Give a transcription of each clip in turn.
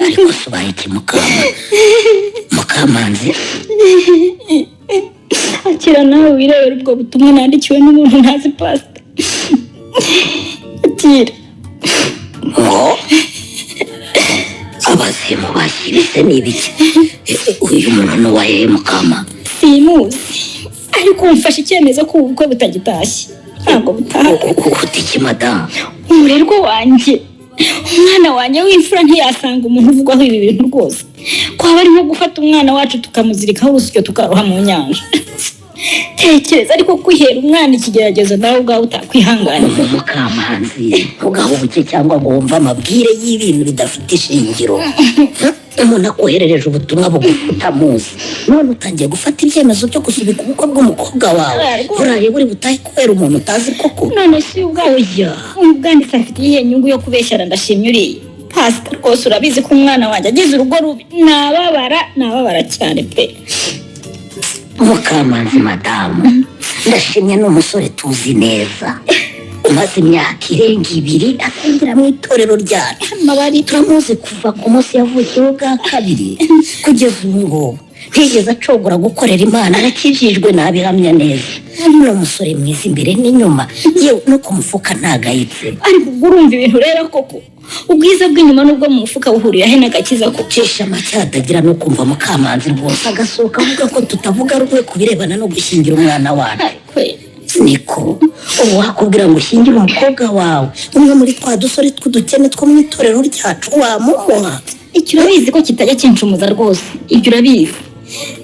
Ariko se ubaye iki, Mukamanzi? Akira nawe wirebera ubwo butumwa nandikiwe n'umuntu ntazi, pasita. Akira. Ngo abazimu bashyibise ni ibiki? Uyu muntu ni uwahehe, Mukama? Simuzi, ariko mfashe icyemezo ko ubu bukwe butagitashye, ntabwo butaha. Ufite iki, madamu? Umurerwa wanjye, umwana wanjye w'imfura, ntiyasanga umuntu uvugwaho ibi bintu rwose. Kwaba ari nko gufata umwana wacu tukamuzirikaho urusyo, tukaroha mu nyanja. Tekereza ariko kwihera umwana ikigeragezo nawe ubwawe utakwihanganira. Mukamanzi, ntugahubuke cyangwa ngo wumve amabwire y'ibintu bidafite ishingiro. Umuntu akoherereje ubutumwa bugufi utamuzi, none utangiye gufata ibyemezo byo gusubika ubukwe bw'umukobwa wawe? Buraye buri butahe kubera umuntu utazi koko? None si ubwawe? Oya. Ubwanditse afite iyihe nyungu yo kubeshyara Ndashimye uriya? Pasita, rwose urabizi ko umwana wanjye agize urugo rubi nababara, nababara cyane pe. Mukamanzi, madamu, Ndashimye ni umusore tuzi neza, umaze imyaka irenga 2 asengera mu itorero ryacu. Amabari. Turamuzi kuva ku munsi yavukiyeho bwa kabiri kugeza ubu ngubu, ntiyigeze acogora gukorera Imana, arakijijwe, nabihamya neza. Ni umusore mwiza imbere n'inyuma, yewe no ku mufuka ntagayitse. Ariko ubwo urumva ibintu rero koko, ubwiza bw'inyuma n'ubwo mu mufuka buhurira he n'agakiza koko? Cisha make hatagira no kumva, Mukamanzi, rwose agasohoka avuga ko tutavuga rumwe ku birebana no gushyingira umwana wacu. Ariko Niko, ubu wakubwira ngo ushyingire umukobwa wawe umwe muri twa dusore tw'udukene two mu itorero ryacu, wamumuha? Icyo urabizi ko kitajya kincumuza rwose, ibyo urabizi.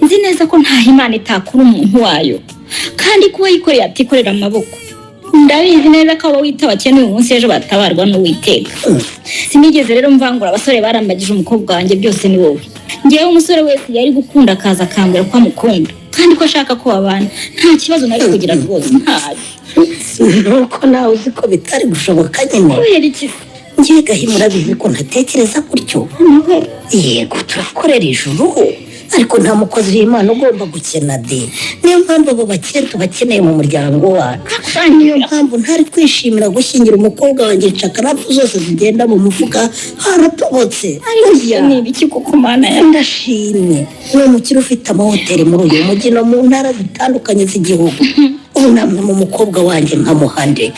Nzi neza ko ntaho Imana itakura umuntu wayo, kandi ko uwayikoreye atikorera amaboko. Ndabizi neza ko abo wita abakene uyu munsi, ejo batabarwa n'Uwiteka. Sinigeze rero mvangura abasore barambagije umukobwa wanjye, byose ni wowe. Ngewe umusore wese yari gukunda akaza akambwira ko amukunda kandi ko ashaka ko babana, nta kibazo nari kugira rwose, ntacyo. Nuko nawe uzi ko bitari gushoboka nyine. Kubera iki se? Ngiye Gahima, urabizi ko ntatekereza gutyo. Yego, turakorera ijuru, ariko nta mukozi w'Imana ugomba gukena de. Niyo mpamvu abo bakire tubakeneye mu muryango wacu. Niyo mpamvu ntari kwishimira gushyingira umukobwa wanjye cakarafu zose zigenda mu mufuka haratobotse. Oya. Ni ibiki koko, Mana ya? Ndashimye ni umukire ufite amahoteli muri uyu mujyi no mu ntara zitandukanye z'igihugu. Ubu namwe mu mukobwa wanjye nkamuhande?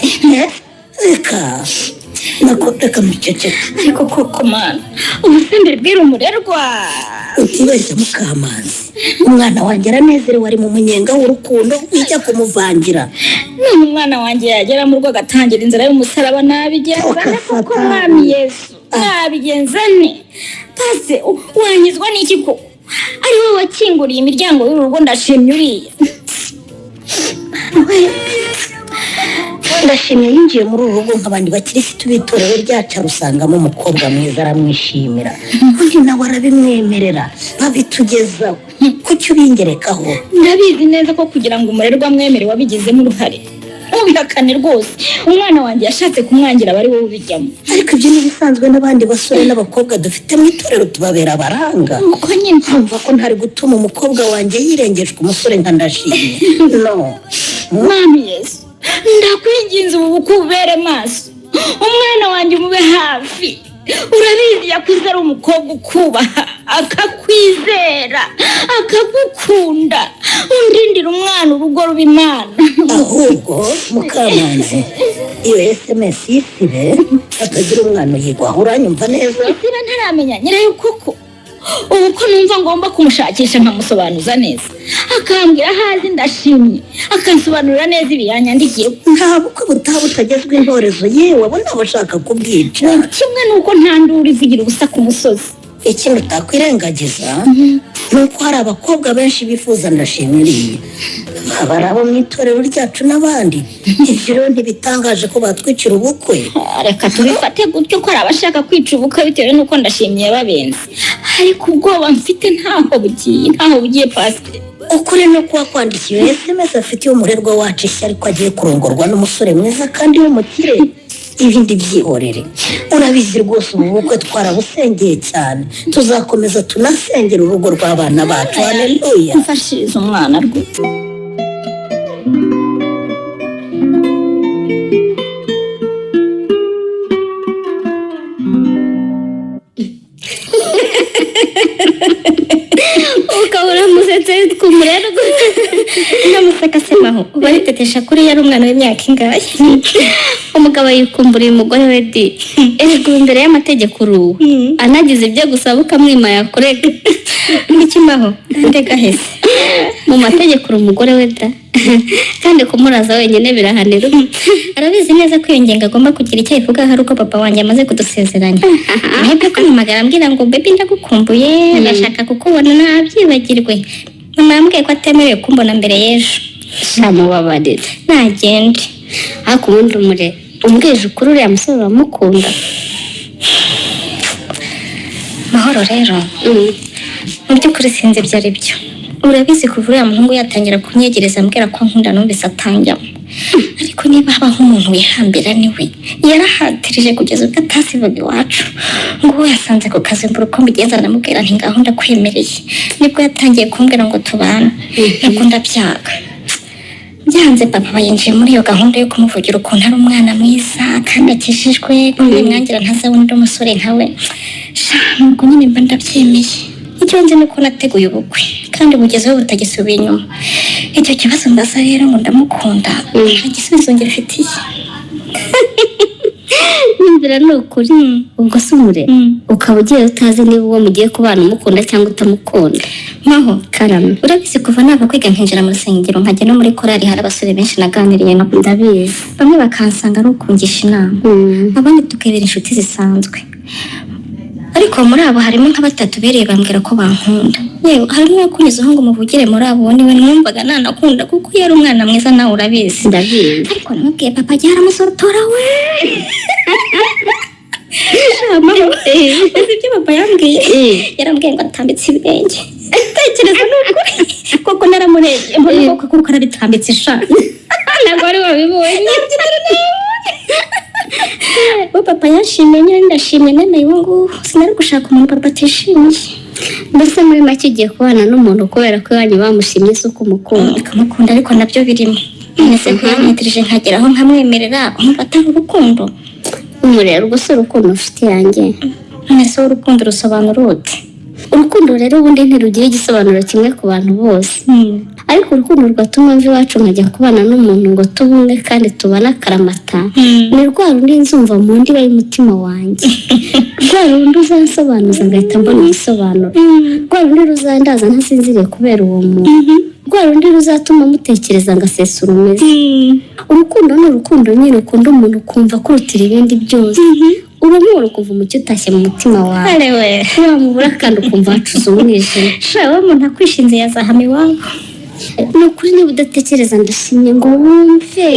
Reka nako, reka muceceke. Ariko koko Mana, ubu se mbibwira umurerwa? Utibeshya, Mukamanzi, umwana wanjye aranezerewe, ari mu munyenga w'urukundo, wijya kumuvangira. None umwana wanjye yagera mu rugo agatangira inzira y'umusaraba, nabigenza nte koko? Mwami Yesu, nabigenza nte? Pase, wanyizwa n'iki koko, ari wowe wakinguriye imiryango y'urugo Ndashimye uriya? Ndashimye yinjiye muri uru rugo nk'abandi bakirisitu b'itorero ryacu, arusangamo umukobwa mwiza, aramwishimira, undi nawe arabimwemerera, babitugezaho. Kuki ubingerekaho? Ndabizi neza ko kugira ngo umurerwa amwemere wabigizemo uruhare. Ntubihakane rwose, umwana wanjye yashatse kumwangira, aba ari wowe ubijyamo. Ariko ibyo ni ibisanzwe, n'abandi basore n'abakobwa dufite mu itorero tubabera abaranga. Nuko nyine. Nkumva ko ntari gutuma umukobwa wanjye yirengeshwa umusore nka Ndashimye, no. Mwami Yesu, ndakwinginze, ubu bukwe ubere maso, umwana wanjye umube hafi. Urabizi, yakuze ari umukobwa ukubaha, akakwizera, akagukunda. Undindira umwana, urugo ruba Imana. Ahubwo Mukamanzi, iyo SMS yisibe, hatagira umwana uyigwaho, uranyumva neza? Niba ntaramenya nyirayo koko, ubu ko numva ngomba kumushakisha nkamusobanuza neza, akambwira aho azi Ndashimye, akansobanurira neza ibi yanyandikiye. Nta bukwe butaha butagezwa intorezo, yewe abo ntabashaka kubwica. Kimwe n'uko nta nduru ivugira ubusa ku musozi. Ikindi utakwirengagiza ni uko hari abakobwa benshi bifuza Ndashimye uriya, baba ari abo mu itorero ryacu n'abandi. Ibyo rero ntibitangaje ko batwicira ubukwe. Ah, reka tubifate gutyo ko hari abashaka kwica ubukwe bitewe n'uko Ndashimye yababenze, ariko ubwoba mfite ntaho bugiye, ntaho bugiye, pasiteri. Ukuri no kuba kwandikiye SMS afitiye umurerwa wacu ishyari ko agiye kurongorwa n'umusore mwiza kandi w'umukire. Ibindi byihorere. Urabizi rwose, ubu bukwe twarabusengeye cyane, tuzakomeza tunasengera urugo rw'abana bacu. Haleluya. Mfashiriza umwana rwose. Ndamuseka se maho, uba aritetesha kuri yari umwana w'imyaka ingahe? Umugabo yikumburiye umugore we di. Erega ubu imbere y'amategeko uruwe, anagize ibyo gusaba ukamwima yakurega. Ntikimaho, ndega hese? Mu mategeko uri umugore we da, kandi kumuraza wenyine birahanirwa. Arabizi neza ko iyo ngingo agomba kugira icyo ayivuga hari uko papa wanjye amaze kudusezeranya. Ahubwo kumpamagara ambwira ngo: "Baby, ndagukumbuye, ndashaka kukubona," nabyibagirwe. Mama yambwiye ko atemerewe kumbona mbere y'ejo. Shamubabarira. Nagende. Ariko ubundi umure, umbwije ukuri, uriya musore uramukunda? Mahoro rero, mu by'ukuri sinzi ibyo ari byo. Urabizi, kuva uriya muhungu yatangira kunyegereza ambwira ko ankunda, numvise atanjyamo. Ariko niba habaho umuntu wihambira, niwe. Yarahatirije kugeza ubwo atasibaga iwacu, ngo uwo yasanze ku kazi mbura uko mbigenza, ndamubwira nti: "Ngaho ndakwemereye." Nibwo yatangiye kumbwira ngo tubane, nabwo ndabyaga. Byanze, papa aba yinjiye muri iyo gahunda yo kumuvugira ukuntu ari umwana mwiza kandi akijijwe, ko nimwangira ntazabona undi musore nkawe. Sha, nubwo nyine mba ndabyemeye. Icyo nzi ni uko nateguye ubukwe kandi bugezeho butagisubiye inyuma. Icyo kibazo mbaza rero ngo ndamukunda, nta gisubizo ngifitiye. Nyumvira, ni ukuri. Ubwo se umure, ukaba ugiye utazi niba uwo mugiye kubana umukunda cyangwa utamukunda? Maho. Karame. Urabizi, kuva nava kwiga nkinjira mu rusengero nkajya no muri korali, hari abasore benshi naganiriye nabo. Ndabizi. Bamwe bakansanga ari ukungisha inama, abandi tukibera inshuti zisanzwe. Ariko muri abo harimo nka batatu bereye bambwira ko bankunda. Yewe, harimo uwakunyuzeho ngo muvugire. Muri abo niwe numvaga nanakunda, kuko yari umwana mwiza, nawe urabizi. Ndabizi. Ariko namubwiye papa ajya aramusotora we. Uzi ibyo papa yambwiye? Yarambwiye ngo atambitse ibirenge. Tekereza, ni ukuri koko, naramurebye mbona ko kuko arabitambitse sha. Ntabwo wari wabibonye. Bo papa yashimye nyine, ndashimye, nemeye ubu ngubu. Sinari gushaka umuntu papa atishimiye. Mbese muri make ugiye kubana n'umuntu kubera ko iwanyu bamushimye, si uko umukunda? Akamukunda, ariko nabyo birimo. None se ko yanyitirije nkageraho nkamwemerera, umva atari urukundo? Umurero, ubwo si urukundo, nshuti yanjye. None se urukundo rusobanura ute? Urukundo rero ubundi ntirugira igisobanuro kimwe ku bantu bose, ariko urukundo rwatuma mva iwacu nkajya kubana n'umuntu ngo tube umwe kandi tubane akaramata, ni rwa rundi nzumva mu ndiba y'umutima wanjye, rwa rundi uzansobanuza ngahita mbona igisobanuro, rwa rundi ruzandaza ntasinziriye kubera uwo muntu, rwa rundi ruzatuma mutekereza ngasesura umeze. Urukundo ni urukundo nyine, ukunda umuntu ukumva kurutira ibindi byose, uramubona ukumva umucyo utashye mu mutima wawe. Arewe! Wamubura kandi ukumva hacuze umwijima. Sha, we umuntu akwishinze yazahama iwabo. Ni ukuri, niba udatekereza ndashimye ngo wumve,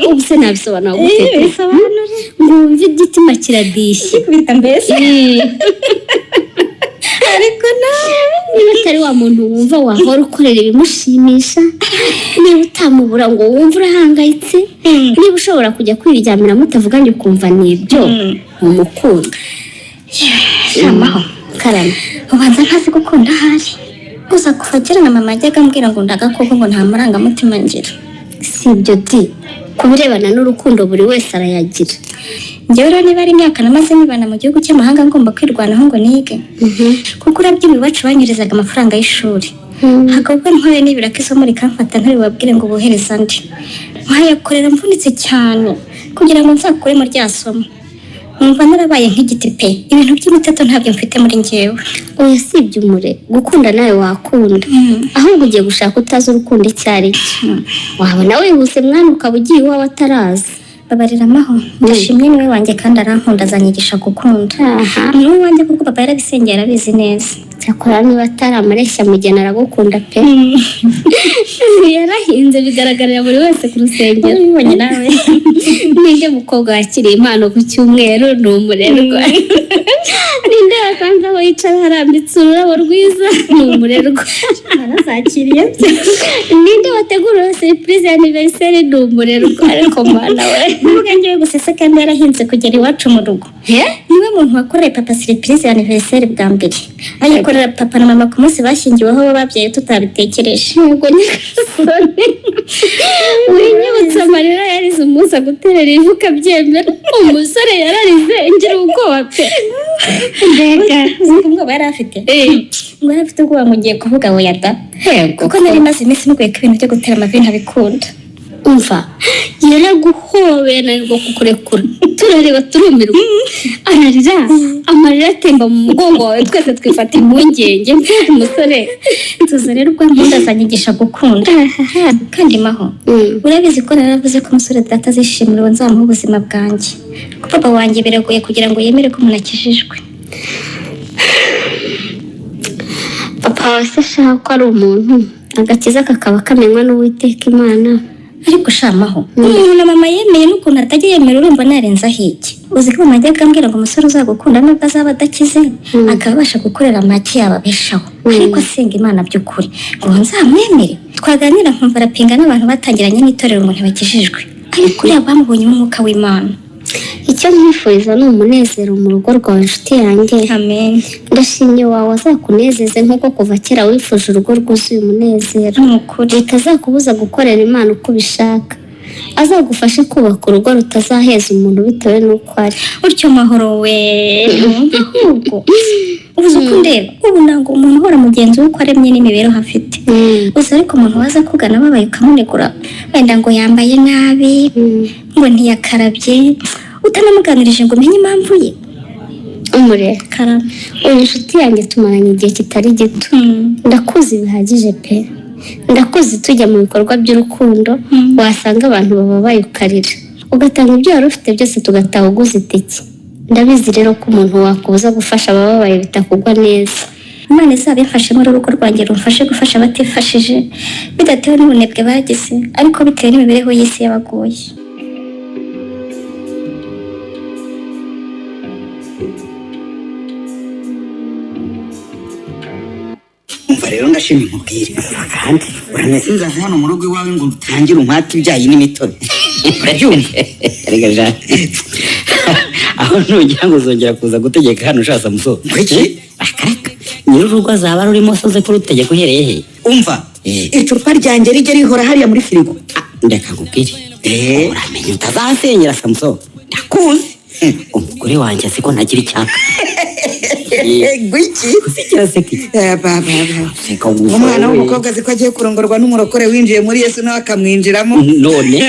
ubu se nabisobanura gute? Bisobanure. Ngo wumve, igitima kiradishye. Bita mbese. Ariko nawe. Niba atari wa muntu wumva wahora ukorera ibimushimisha, niba utamubura ngo wumve urahangayitse, niba ushobora kujya kwiryamira mutavuganye ukumva ni ibyo, umukunda. Shamaho. Karame. Ubanza ntazi gukunda ahari. Gusa kuva kera na mama yajyaga ambwira ngo ndagakoko, ngo nta marangamutima ngira. Si ibyo di, ku birebana n'urukundo buri wese arayagira. Njyewe rero, niba ari imyaka namaze nibana mu gihugu cy'amahanga ngomba kwirwanaho ngo nige, kuko urabyumva, iwacu banyoherezaga amafaranga y'ishuri, hakaba ubwo ntwaye n'ibiraka isomo rikamfata ntari ngo bohereze andi, nkayakorera mvunitse cyane kugira ngo nzakuremo rya somo. Numva narabaye nk'igiti pe, ibintu by'imiteto ntabyo mfite muri njyewe. Oya, si ibyo umure, gukunda nawe wakunda, ahubwo ugiye gushaka utazi urukundo icyo ari cyo. Wabona wihuse mwana, ukaba ugiye iwawe ataraza. Babarira amaho, ndashimye niwe wanjye kandi arankunda, azanyigisha gukunda. Ni uwanjye kuko papa yarabisengeye, arabizi neza. Cyakora niba atari amareshya mugeni, aragukunda pe. Yarahinze bigaragarira buri wese ku rusengero. Ubibonye nawe. Ninde mukobwa wakiriye impano ku cyumweru? Ni umurerwa. Ninde wasanze aho yicara harambitse ururabo rwiza? Ni umurerwa. Narazakiriye byo. Ninde wategura surprise ya anniversaire? Ni umurerwa. Ariko mana we! N'ubwo ngewe gusesa kandi yarahinze kugera iwacu mu rugo. Niwe muntu wakoreye papa surprise ya anniversaire bwa mbere, ayikorera papa na mama ku munsi bashyingiweho, bo babyaye tutabitekereje. Ntabwo nyagasoni, winyibutsa amarira yarize umunsi aguterera ivu ukabyemera. Umusore yararize ngira ubwoba. Ubwoba pe. Mbega! Uzi ubwoba yari afite? Ngo yari afite ubwoba ngo ngiye kuvuga oya da. Yego. Kuko nari maze iminsi mugoye ko ibintu byo gutera amavi ntabikunda. Umva, yaraguhobeye ananirwa kukurekura, turareba turumirwa, ararira amarira atemba mu mugongo wawe, twese twifata impungenge. Mbega umusore! Tuza rero, ubwo nkunda azanyigisha gukunda. Kandi maho, urabizi ko naravuze ko umusore data azishimira uwo nzamuha ubuzima bwanjye, ko papa wanjye biragoye kugira ngo yemere ko umuntu akijijwe. Papa wawe se ashaka ko ari umuntu, agakiza kakaba kamenywa n'Uwiteka Imana. Ariko shamaho, umuntu na mama yemeye n'ukuntu atajya yemera, urumva narenzaho iki? Uzi ko mama ajyaga ambwira ngo umusore uzagukunda nubwo azaba adakize, akaba abasha gukorera make yababeshaho, ariko asenga Imana by'ukuri, ngo nzamwemere. Twaganira nkumva arapinga n'abantu batangiranye n'itorero ngo ntibakijijwe, ariko uriya bamubonyemo umwuka w'Imana. Icyo nkwifuriza ni umunezero mu rugo rwawe, inshuti yanjye. Amen. Ndashimye wawe azakunezeze nk'uko kuva kera wifuje urugo rwuzuye umunezero. Ni ukuri. Bitazakubuza gukorera Imana uko ubishaka, azagufashe kubaka urugo rutazaheza umuntu bitewe n'uko ari. Utyo mahoro we, ntumva ahubwo ubuze uko undeba ubu. Ntabwo umuntu uhora mugenzi we uko aremye n'imibereho afite. Gusa ariko umuntu waza kugana ababaye ukamunegura, wenda ngo yambaye nabi, ngo ntiyakarabye, utanamuganirije ngo umenye impamvu ye. Umure. Karame. Uyu inshuti yanjye tumaranye igihe kitari gito, ndakuzi bihagije pe. Ndakuzi tujya mu bikorwa by'urukundo, wasanga abantu bababaye ukarira, ugatanga ibyo wari ufite byose, tugataha uguze itike. Ndabizi rero ko umuntu wakubuza gufasha abababaye bitakugwa neza. Imana izabimfashemo, urugo rwanjye rumfashe gufasha abatifashije bidatewe n'ubunebwe bagize, ariko bitewe n'imibereho y'isi yabagoye. Umva rero, ndashima nkubwire kandi urameze nzaza hano mu rugo iwawe ngo utangire umuhate ibyayi n'imitobe, urabyumva? Reka ja, aho nugira ngo uzongera kuza gutegeka hano ushatse muso. Kuki? Akareka, nyir'urugo azaba rurimo soze kurutegeka uhereye he? Umva, icupa ryanjye rijye rihora hariya muri firigo. Ah, ndeka nkubwire, uramenye utazasenyera Samuso. Ndakuzi. Umugore wanjye azi ko ntagira icyaka. Gwiki? Kusikira seki. Eh, ba, ba, ba. Seka gusa. Umwana Wowe. w'umukobwa azi ko agiye kurongorwa n'umurokore winjiye muri Yesu, nawe akamwinjiramo. None?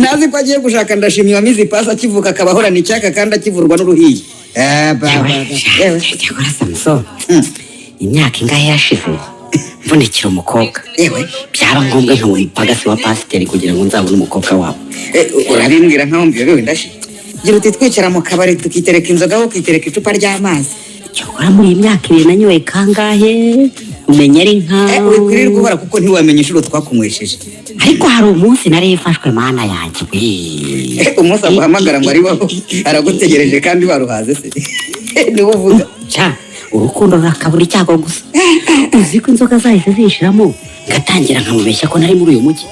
Nazi ko agiye gushaka ndashimye wamize ipasi akivuka, akaba ahorana icyaka kandi akivurwa n'uruhiye. Eh, ba, ba, ba. Yewe. Cyakora Samuso, imyaka ingahe yashize mvunekera umukobwa, Yewe. byaba ngombwa nkaba umupagasi wa pasiteri kugira ngo nzabone umukobwa wabo. Eh, urabimbwira nkaho mbiyobewe ndashi. Gira uti twicara mu kabari tukitereka inzoga, aho ukitereka icupa ry'amazi. Cyakora muri iyi myaka 2 nanyoye kangahe, umenya ari nka Eh, wikwirirwa uhora kuko ntiwamenya inshuro twakunywesheje. Ariko hari umunsi nari mfashwe, mana yanjye we. Eh, umunsi aguhamagara ngo ari wowe aragutegereje kandi waruhaze se, niwe uvuga? Ca urukundo rurakabura icyago gusa. Uzi ko inzoga zahise zinshiramo, ngatangira nkamubeshya ko nari muri uyu mujyi.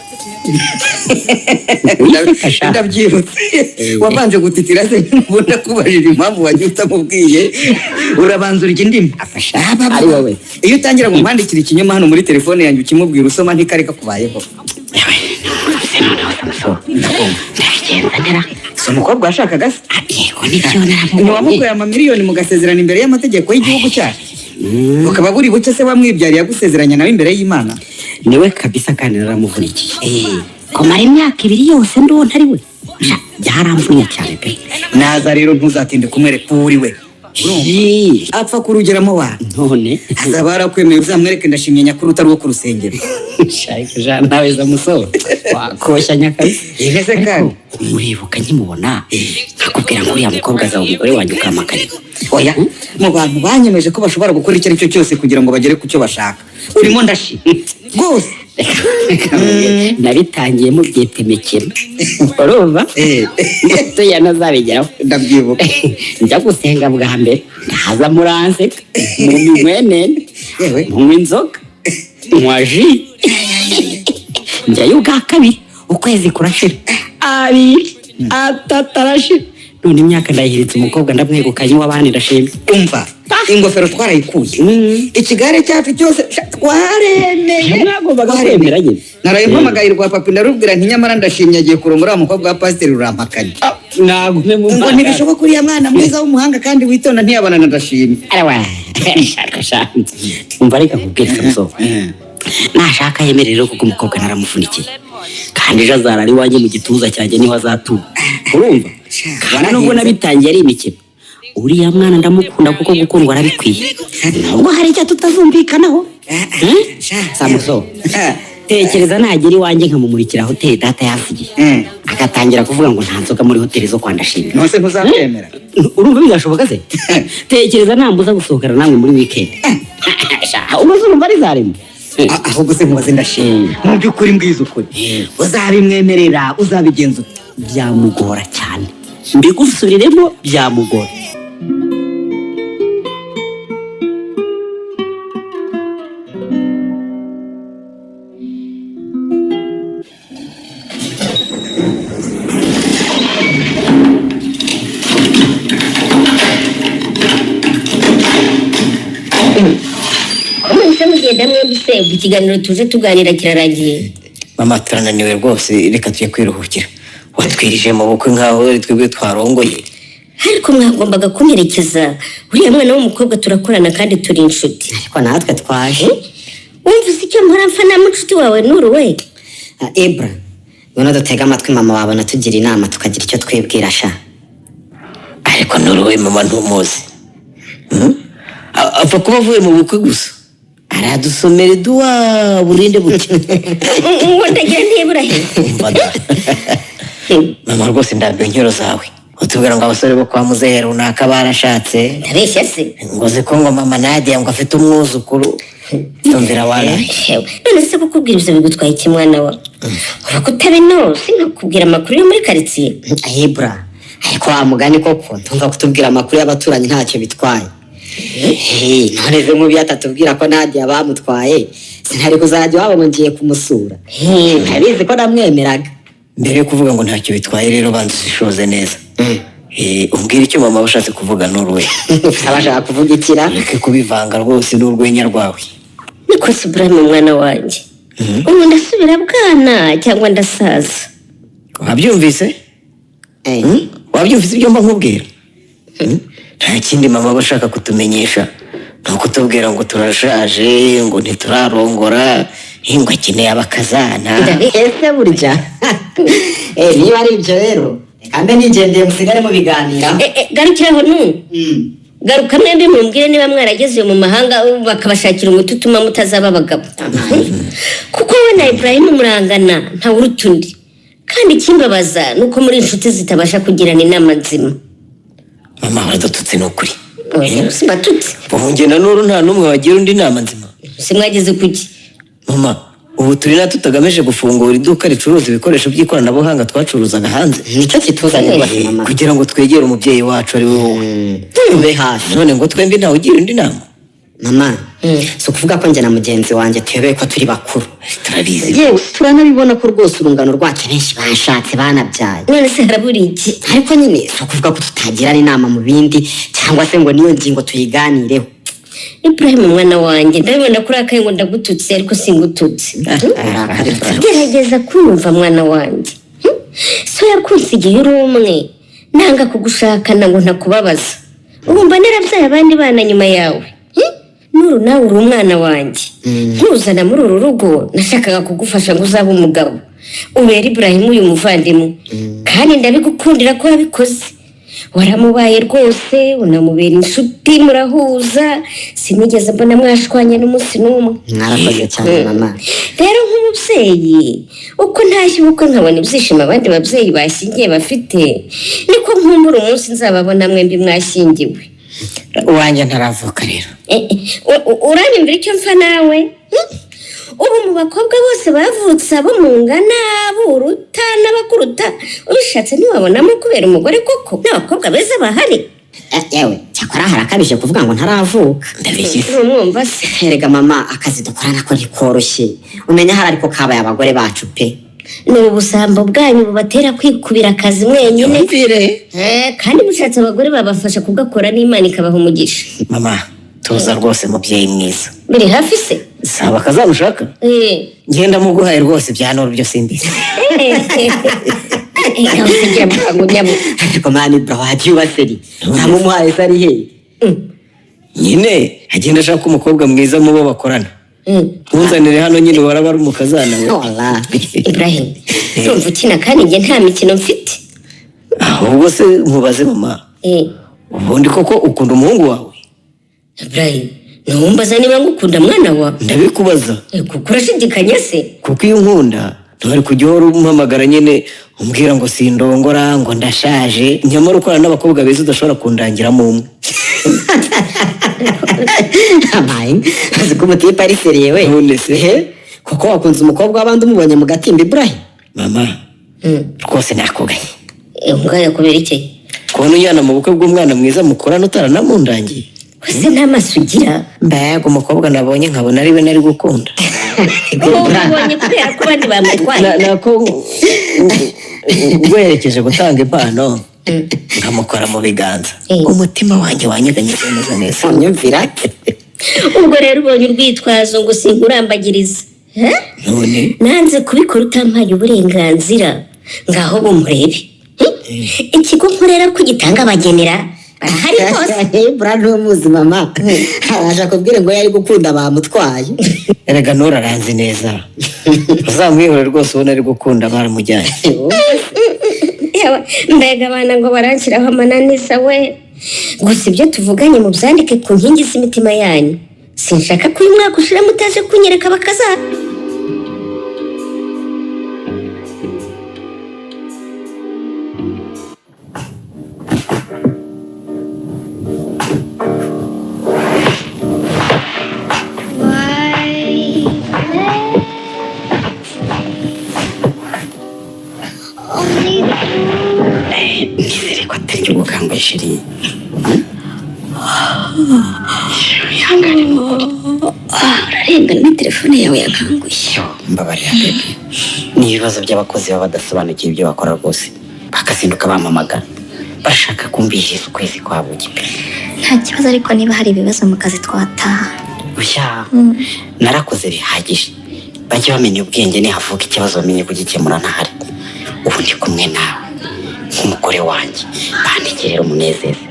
Wiseka sha. Ndabyibutse, wabanje gutitira se, mbona kubajije impamvu wagiye utamubwiye, urabanza urya indimi. Afasha. Ah, ba, ba, Ari wowe. Iyo utangira ngo nkwandikire ikinyoma hano muri telefone yanjye, ukimubwira usoma, ntikareka kubayeho. Yewe, se noneho Samuso, ndabigenza ntera? Si umukobwa washakaga se? Ah, yego nibyo, naramubonye. Ntiwamukoreye amamiliyoni mugasezerana imbere y'amategeko y'igihugu cyacu, ukaba buri buke se wamwibyariye agusezeranya nawe imbere y'Imana? Niwe kabisa, kandi naramuvunikiye. Kumara imyaka 2 yose ndiwo ntari we. Sha, byaramvunnye cyane pe. Naza rero ntuzatinde kumwereka uwo uri we. Yee, Apfa kurugeramo wa none azaba yarakwemeye, uzamwereke ndashimye nyakuri utari uwo ku rusengero. Shaka ja, nawe Samuso wakoshya nyakabisa. Ihe se kandi? Muribuka nkimubona nkakubwira ngo uriya mukobwa azaba umugore wanjye, ukampakanira? Oya, mu bantu banyemeje ko bashobora gukora icyo ari cyo cyose kugira ngo bagere ku cyo bashaka, urimo ndashi rwose. Nabitangiye mubyita imikino, urumva? Tuya ntazabigeraho. Ndabyibuka. Njya gusenga bwa mbere, ndaza muranseka mu migwenene. Yewe. Munywa inzoga, nywa ji. Njyayo ubwa kabiri, ukwezi kurashira, 2, 3 arashira, none imyaka ndayihiritse, umukobwa ndamwegukanye w'abandi, ndashimye. Umva, ingofero twarayikuye, ikigare cyacu cyose sha, twaremeye. Mwagombaga Twaremeye. kwemera nyine. Naraye mpamagaye rwa papi, ndarubwira nti nyamara ndashimye agiye kurongora wa mukobwa wa pasiteri, rurampakanye. Nagume mu Ngo ntibishoboka, uriya mwana mwiza w'umuhanga kandi witonda ntiyabona na Ndashimye. Arawa, shaka shaka, umva, reka nkubwire, Samusoni, nashaka yemere rero, kuko umukobwa naramuvunikiye, kandi ejo azarara iwanjye mu gituza cyanjye, niho azatura, urumva? Kandi nubwo nabitangiye ari imikino, uriya mwana ndamukunda, kuko gukundwa arabikwiye, nubwo hari icyo tutazumvikanaho. Hmm? Samuso, tekereza nagera iwanjye nkamumurikira hoteli data yasigiye, agatangira kuvuga ngo nta nzoga muri hoteli zo kwa Ndashimye. Nose ntuzabyemera? Urumva bizashoboka se? Tekereza nambuza gusohokana namwe muri weekend, umaze urumva ari zaremwe. Ahubwo se nkubaze, Ndashimye, mu by'ukuri, mbwiza ukuri, uzabimwemerera? Uzabigenza ute? Byamugora cyane, mbigusubiriremo, byamugora. Mwese mugenda mwembi se, ubwo ikiganiro tuje tuganira kirarangiye? Mama, turananiwe rwose, reka tujye kwiruhukira. Watwirije mu bukwe nkaho ari twebwe twarongoye. Ariko mwagombaga kumperekeza, uriya mwana w'umukobwa turakorana kandi turi inshuti. Ariko natwe twaje. Wumvise icyo mpora mfa na mucuti wawe Nuru we? Ah, Ibra, ngwino dutege amatwi mama wabona tugira inama, tukagira icyo twibwira sha. Ariko Nuru we, mama, ntumuzi. Hmm? Apfa kuba avuye mu bukwe gusa, aradusomera iduwa burinde buke. Ngo ndagira ntibura he? Umva da. Mama, rwose ndambiwe inkero zawe, utubwira ngo abasore bo kwa muzehe runaka barashatse. Ndabeshya se? Ngo uzi ko ngo mama Nadia ngo afite umwuzukuru, tumvira wana. Hewe, none se kukubwira ibyo bigutwaye iki, mwana wa? Urako utabinoze nkakubwira amakuru yo muri karitsiye. Ibra, ariko wa mugani koko ndumva kutubwira amakuru y'abaturanyi ntacyo bitwaye. Hey, none se nk'ubu iyo atatubwira ko Nadia bamutwaye, sinari kuzajya iwabo ngo ngiye kumusura? Ntabizi ko namwemeraga. Mbere yo kuvuga ngo ntacyo bitwaye rero, banza ushishoze neza. Umbwire icyo mama aba ashatse kuvuga, Nuru we. Aba ashaka kuvuga ikira? Ureke kubivanga rwose n'urwenya rwawe. Niko se Ibrahim, mwana wanjye, ubu ndasubira bwana cyangwa ndasaza? Wabyumvise? Eh, Hmm? Wabyumvise ibyo mba nkubwira? Hmm? Nta kindi mama aba ashaka kutumenyesha, ni ukutubwira ngo turashaje, ngo ntiturarongora, ngo akeneye abakazana. Ese burya? Eh, niba ari ibyo rero, reka mbe nigendeye, musigare mubiganira. Eh, eh, garukiraho nu, garuka mwembi mumbwire niba mwarageze mu mahanga bakabashakira umuti utuma mutazaba abagabo, kuko wowe na Ibrahim murangana, ntawe uruta undi. Kandi ikimbabaza ni uko muri inshuti zitabasha kugirana inama nzima. Mama, waradututse ni ukuri. Oya, simbatutse. Ubu njye na Nuru nta n'umwe wagira undi inama nzima. Se mwageze kuki? Mama, ubu turi na tutagamije gufungura iduka ricuruza ibikoresho by'ikoranabuhanga twacuruzaga hanze. Nicyo kituzanye rwose, mama. Kugira ngo twegere umubyeyi wacu ari we wowe, Tube hafi. None ngo twembi ntawe ugira undi nama. Mama, si ukuvuga ko njye na mugenzi wanjye tuyobewe ko turi bakuru. Turabizi. Yewe, turanabibona ko rwose urungano rwacu benshi bashatse, banabyaye. None se harabura iki? Ariko nyine si ukuvuga ko tutagirana inama mu bindi, cyangwa se ngo niyo ngingo tuyiganireho. Ibrahim, mwana wanjye, ndabibona kuri akaye ngo ndagututse, ariko singututse. Urakare. Gerageza kumva, mwana wanjye. Hmm? So yakunsigiye uri umwe, nanga kugushakana ngo ntakubabaza. Ubu mba narabyaye abandi bana nyuma yawe. Hmm? Nuru, nawe uri umwana wanjye, nkuzana muri uru rugo nashakaga kugufasha ngo uzabe umugabo ubera Ibrahim uyu muvandimwe, kandi ndabigukundira ko wabikoze, waramubaye rwose, unamubera inshuti, murahuza, sinigeze mbona mwashwanye n'umunsi n'umwe. Mwarakoze cyane, mama. Rero nk'umubyeyi, uko ntashye ubukwe nkabona ibyishimo abandi babyeyi bashyingiye bafite, niko nkumbura umunsi nzababona mwembi mwashyingiwe. Uwanjye ntaravuka rero. Eh, eh, uranyumvira icyo mfa nawe? Hmm? Ubu mu bakobwa bose bavutse, abo mungana, abo uruta n'abakuruta, ubishatse ntiwabonamo kubera umugore koko, n'abakobwa beza bahari. Eh, yewe, cyakora harakabije kuvuga ngo ntaravuka. Ndabeshye? Ntumwumva se? Erega mama, akazi dukora nako ntikoroshye, umenya hari ariko kabaye abagore bacu pe. Ni ubusambo bwanyu bubatera kwikubira akazi mwenyine. Yumvire. Eh, kandi mushatse abagore babafasha kugakora, n'Imana ikabaha umugisha. Mama, tuza rwose, mubyeyi mwiza. Biri hafi se? Saba akazamushaka. Eh. Ngenda muguhaye rwose, bya Nuru byo simbizi. Ngaho se gira bwangu nyabu. Ariko mani bro, wagiye ubaseri ntamumuhaye se ari he? Nyine agenda ashaka umukobwa mwiza mu bo bakorana, ntunzanire hano nyine waraba ari umukazana we. Wala. Ibrahim, urumva ukina kandi njye nta mikino mfite. Ahubwo se nkubaze mama, ubundi koko ukunda umuhungu wawe? Ibrahim, ntumbaza niba ngukunda mwana wa. Ndabikubaza. Kuko urashidikanya se? Kuko iyo unkunda ntwari kujya uhora umpamagara nyine umbwira ngo sindongora, ngo ndashaje, nyamara ukorana n'abakobwa beza udashobora kundangiramo umwe. Amaye, uzi ko umutipe ari seriye we. None se? Ehe, kuko wakunze umukobwa w'abandi umubonye mu gatimba, Ibrahim. Mama, rwose nakugaye. Ungaya kubera iki? Kubona ujyana mu bukwe bw'umwana mwiza mukorana utaranamundangiye. Ese nta maso ugira? Mbega umukobwa nabonye nkabona ari we nari gukunda. Ubonye kubera ko abandi bamutwaye. Nako guherekeje gutanga impano nkamukora mu biganza, umutima wanjye wanyeganyeze neza neza. Unyumvira? Ubwo rero ubonye urwitwazo ngo sinkurambagiriza. None Nanze kubikora utampaye uburenganzira. Ngaho bumurebe. Ikigo nkorera ko gitanga abagenera barahari rwose. Ibra ntumuzi mama, araje akubwire ngo yari gukunda bamutwaye. Erega nora aranzi neza, uzamwihore rwose, ubona ari gukunda baramujyanye. Yewe, mbega abana ngo baranshyiraho amananiza we! Gusa ibyo tuvuganye mubyandike ku nkingi z'imitima yanyu. Sinshaka ko uyu mwaka ushira mutaje kunyereka bakaza. Nizere ko atari gukanguye sheri. Urarengana ni telefone yawe yankanguye. Mbabarira bebe, ni ibibazo by'abakozi baba badasobanukiwe ibyo bakora rwose, bakazinduka bampamagara bashaka kumbihiriza ukwezi kwa bugi pe. Nta kibazo, ariko niba hari ibibazo mu kazi twataha. Oya, narakoze bihagije, bajye bamenya ubwenge, nihavuka ikibazo bamenye kugikemura ntahari. Ubu ndi kumwe nawe nk'umugore wanjye, bandikirira umunezeze.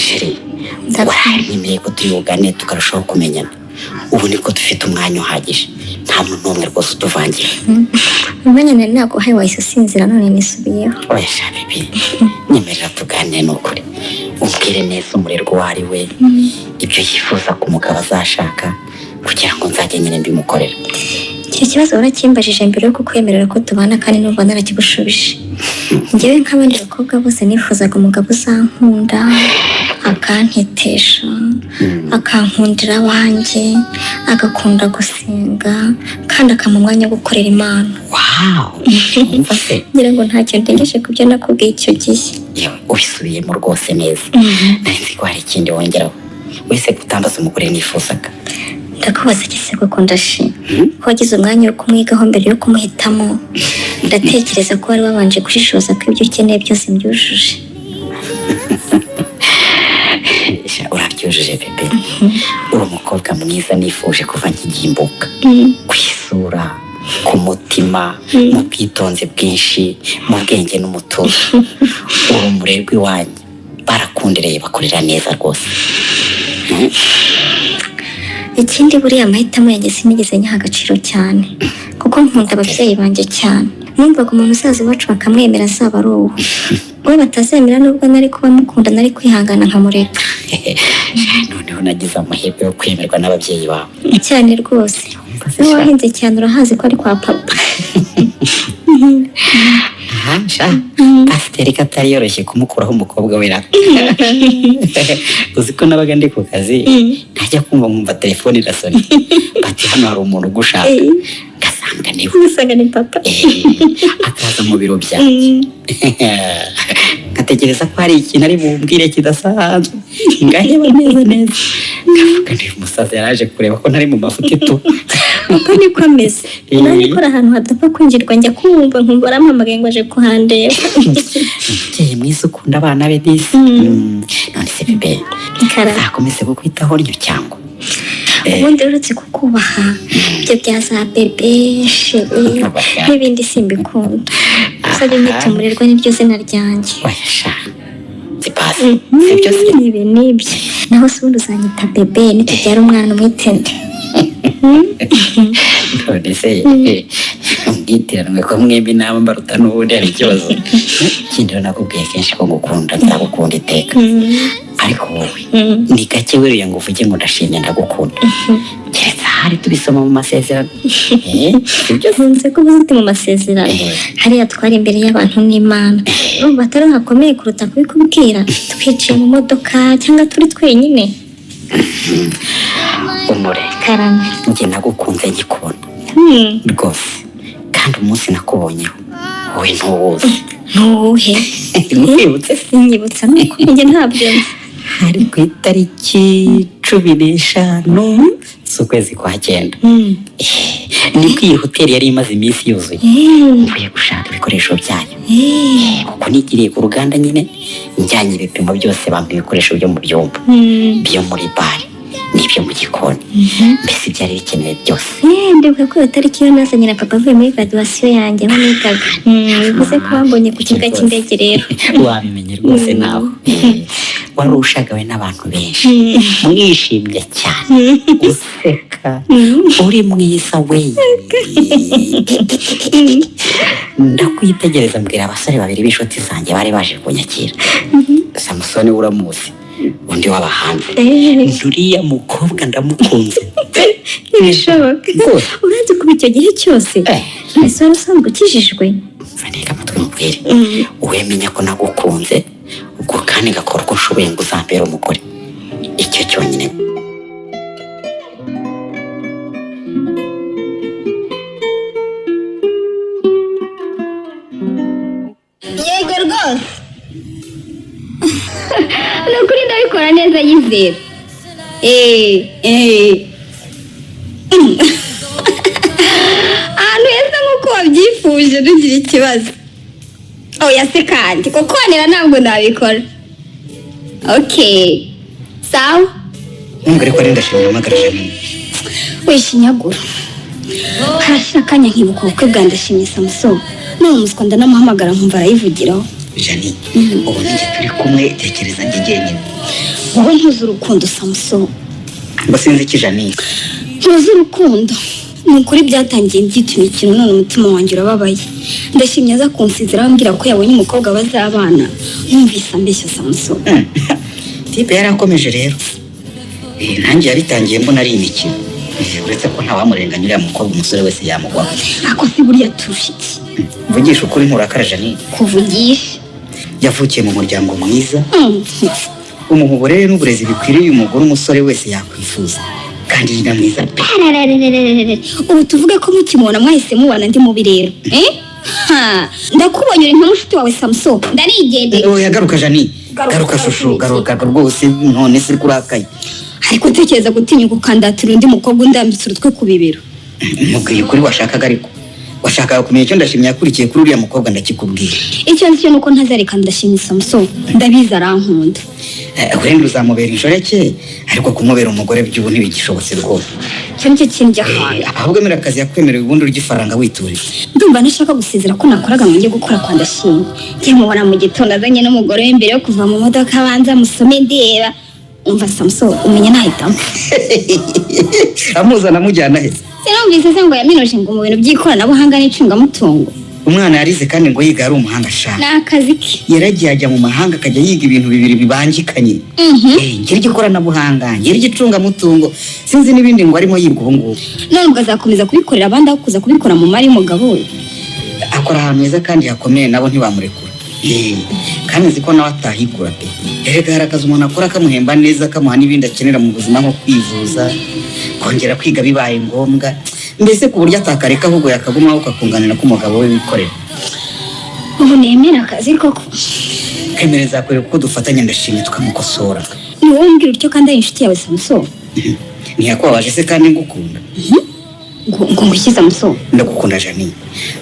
Sheri, waranyemereye ko tuyugane tukarushaho kumenyana. Ubu nibwo dufite umwanya uhagije, nta muntu n'umwe rwose utuvangira. Umwanya nari naguhaye wahise usinzira, none nisubiyeho. Oya sha bebe, nyemerera tuganire ni ukuri, umbwire neza umurerwa uwo ari we, ibyo yifuza ko umugabo azashaka, kugira ngo nzajye nyine mbimukorera. Icyo kibazo warakimbajije mbere yo kukwemerera ko tubana, kandi numva narakigushubije. Njyewe nk'abandi bakobwa bose nifuzaga umugabo uzankunda, akantetesha, akankundira abanjye, agakunda gusenga kandi akampa umwanya wo gukorera Imana. Wawu, umva se. Ngira ngo ntacyo ndengeje ku byo nakubwiye icyo gihe. Yewe, ubisubiyemo rwose neza. Nari nzi ko hari ikindi wongeraho wese gutambaza umugore nifuzaga. Ndakubaza gise kuko ndashi ko wagize umwanya wo kumwigaho mbere yo kumuhitamo, ndatekereza ko wari wabanje gushishoza ko ibyo ukeneye byose mbyujuje. Sha, urabyujuje bebe, uri umukobwa mwiza nifuje kuva nkigimbuka, ku isura, ku mutima, mu bwitonzi bwinshi, mu bwenge n'umutuzo. Uri umurerwa iwanjye, barakundereye bakorera neza rwose. Ikindi, buriya amahitamo yanjye sinigeze nyaha agaciro cyane kuko nkunda ababyeyi banjye cyane. Numvaga umuntu uzaza iwacu bakamwemera azaba ari uwo we batazemera, nubwo nari kuba mukunda nari kwihangana nkamureka. Noneho nagize amahirwe yo kwemerwa n'ababyeyi bawe. Cyane rwose, n'uwahinze cyane urahazi ko ari kwa papa. Aha sha, pasiteri ko atari yoroshye kumukuraho umukobwa we ra! Uzi ko nabaga ndi ku kazi, ntajya kumva nkumva telefone irasona, bati hano hari umuntu ugushaka, ngasanga niwe. Usanga ni papa. Akaza mu biro byanjye, nkatekereza ko hari ikintu ari bumbwire kidasanzwe, ngaheba neza neza, nkavuga nti uyu musaza yaraje kureba ko ntari mu mafuti tu. Uko niko ameze. Nanjye ikora ahantu hadapfa kwinjirwa, njya kumva nkumva arampamagaye ngo aje kuhandeba. Umubyeyi mwiza ukunda abana be disi. None se bebe, Karame. nzakomeze kukwitaho ryo cyangwa? Ubundi uretse kukubaha, ibyo bya za bébé, chéri n'ibindi simbikunda. Usabye imyitumurerwa niryo zina ryanjye. Oya sha, sipasi sibyo se? Ibi nibyo. Naho se ubundi uzanyita bébé, nitubyara umwana umwitende? None se ubwitiranwe ko mwembi naba mbaruta n'ubundi hari ikibazo? Ikindi rero, nakubwiye kenshi ko ngukunda, nzagukunda iteka, ariko wowe ni gake weruye ngo uvuge ngo ndashimye, ndagukunda, keretse ahari tubisoma mu masezerano. Sibyo se? Nkunze ko uvuze uti mu masezerano. Hariya twari imbere y'abantu n'Imana. Urumva atari hakomeye kuruta kubikubwira twicaye mu modoka cyangwa turi twenyine? Umure. Karame. Njye nagukunze nkikubona rwose, kandi umunsi nakubonyeho wowe ntuwuzi. Ntuwuhe? Nkwibutse se? Nyibutsa nuko njye ntabyo nzi. Hari ku itariki 15 z'ukwezi kwa 9, nibwo iyi hoteli yari imaze iminsi yuzuye. Mvuye gushaka ibikoresho byayo, kuko nigiriye ku ruganda nyine, njyanye ibipimo byose, bampa ibikoresho byo mu byumba, byo muri bare n'ibyo mu gikoni, mbese byari bikenewe byose. Ndibuka ko iyo tariki yo nazanye na papa avuye muri graduation yanjye aho nigaga. Bivuze ko wambonye ku kibuga cy'indege rero. Wabimenye rwose nawe. Wari ushagawe n'abantu benshi, mwishimye cyane, useka, uri mwiza we. Ndakwitegereza, mbwira abasore babiri b'inshuti zanjye bari baje kunyakira, Samusoni uramuzi, undi waba hanze, uriya mukobwa ndamukunze. Ntibishoboka. Rwose. Uranze kuba icyo gihe cyose? Ese wari usanzwe ukijijwe? Ntega amatwi mubwire. Wemenya ko nagukunze ubwo, kandi ngakora uko nshoboye ngo uzambere umugore, icyo cyonyine. Yego rwose, ni ukuri ndabikora neza, yizera. Eee, ahantu heza nk'uko wabyifuje, ntugire ikibazo. Oya se kandi kukonera ntabwo nabikora. Okay, sawa. Ntumbwire ko ari Ndashimira uhamagara, Janine. Wishinyagura, harashira akanya nkibuka ubukwe bwa Ndashimye Samusoni, none umuswa ndanamuhamagara nkumva arayivugiraho. Janine, ubu ninjye turi kumwe, tekereza njye jyenyine. Wowe ntuzi urukundo, Samusoni. Ngo sinzi iki, Janine? Ntuzi urukundo ni ukuri. Byatangiye mbyita imikino, none umutima wanjye urababaye. Ndashimye aza kunsezera ambwira ko yabonye umukobwa bazabana, numvise ambeshya, Samusoni. Type yarakomeje rero. Nanjye yabitangiye mbona ari imikino. Uretse ko ntawamurenganya, uriya mukobwa umusore wese yamugwaho. Ako si buriya turusha iki? Mvugisha ukuri, nturakara, Janine? Kuvugisha. Yavukiye mu muryango mwiza, umuha uburere n'uburezi bikwiriye umugore umusore wese yakwifuza, kandi ni na mwiza pe. Ararararararara. Ubu tuvuge ko mukimubona mwahise mubana ndi mubi rero, eh? Ha, ndakubonye uri nka mushuti wawe, Samuso, ndanigendeye. Oya, garuka Janine. Garuka, garuka shushu. Garuka. Garuka rwose. None se kurakaye? Ariko utekereza gutinyuka ukandatira undi mukobwa undambitse urutwe ku bibero? Mubwiye ukuri washakaga, ariko washakaga kumenya icyo Ndashimye yakurikiye kuri uriya mukobwa, ndakikubwira. Icyo nzi cyo nuko ntazareka Ndashimye Samuso, ndabizi arankunda. Wenda uzamubera inshoreke, ariko kumubera umugore by'ubu ntibigishobotse rwose. Icyo nicyo kintu cy'ahantu. Ahubwo emera akazi yakwemerewe, ubundi urya ifaranga witurije. Ndumva ntashaka gusezera ko nakoraga ngo njye gukora kwa Ndashimye. Njye mubona mu gitondo azanye n'umugore we, mbere yo kuva mu modoka abanza musome ndeba. Umva Samuso, umenya nahitamo. Amuzana amujyana he? Sinumvise se ngo yaminuje ngo mu bintu by'ikoranabuhanga n'icungamutungo? Umwana yarize, kandi ngo yiga ari umuhanga sha. Ni akazi ke. Yaragiye ajya mu mahanga, akajya yiga ibintu bibiri bibangikanye. Ngira iry'ikoranabuhanga, ngira iry'icungamutungo, sinzi n'ibindi ngo arimo yiga ubu ngubu. None ubwo azakomeza kubikorera abandi aho kuza kubikora mu mari y'umugabo we? Akora ahantu heza kandi hakomeye, nabo ntibamurekura. Kandi nzi ko nawe atahigura pe. Erega hari akazi umuntu akora kamuhemba neza, kamuha n'ibindi akenera mu buzima, nko kwivuza, kongera kwiga bibaye ngombwa, mbese ku buryo atakareka, ahubwo yakagumaho kakunganira k'umugabo we wikorera. Ubu nemera akazi koko? Kemereza kwereka uko dufatanya Ndashimye tukamukosora. Ni wowe umbwira utyo kandi ari inshuti yawe, Samuso? Ntiyakubabaje se kandi ngukunda? Ngo ngushye, Samuso? Ndagukunda Janine,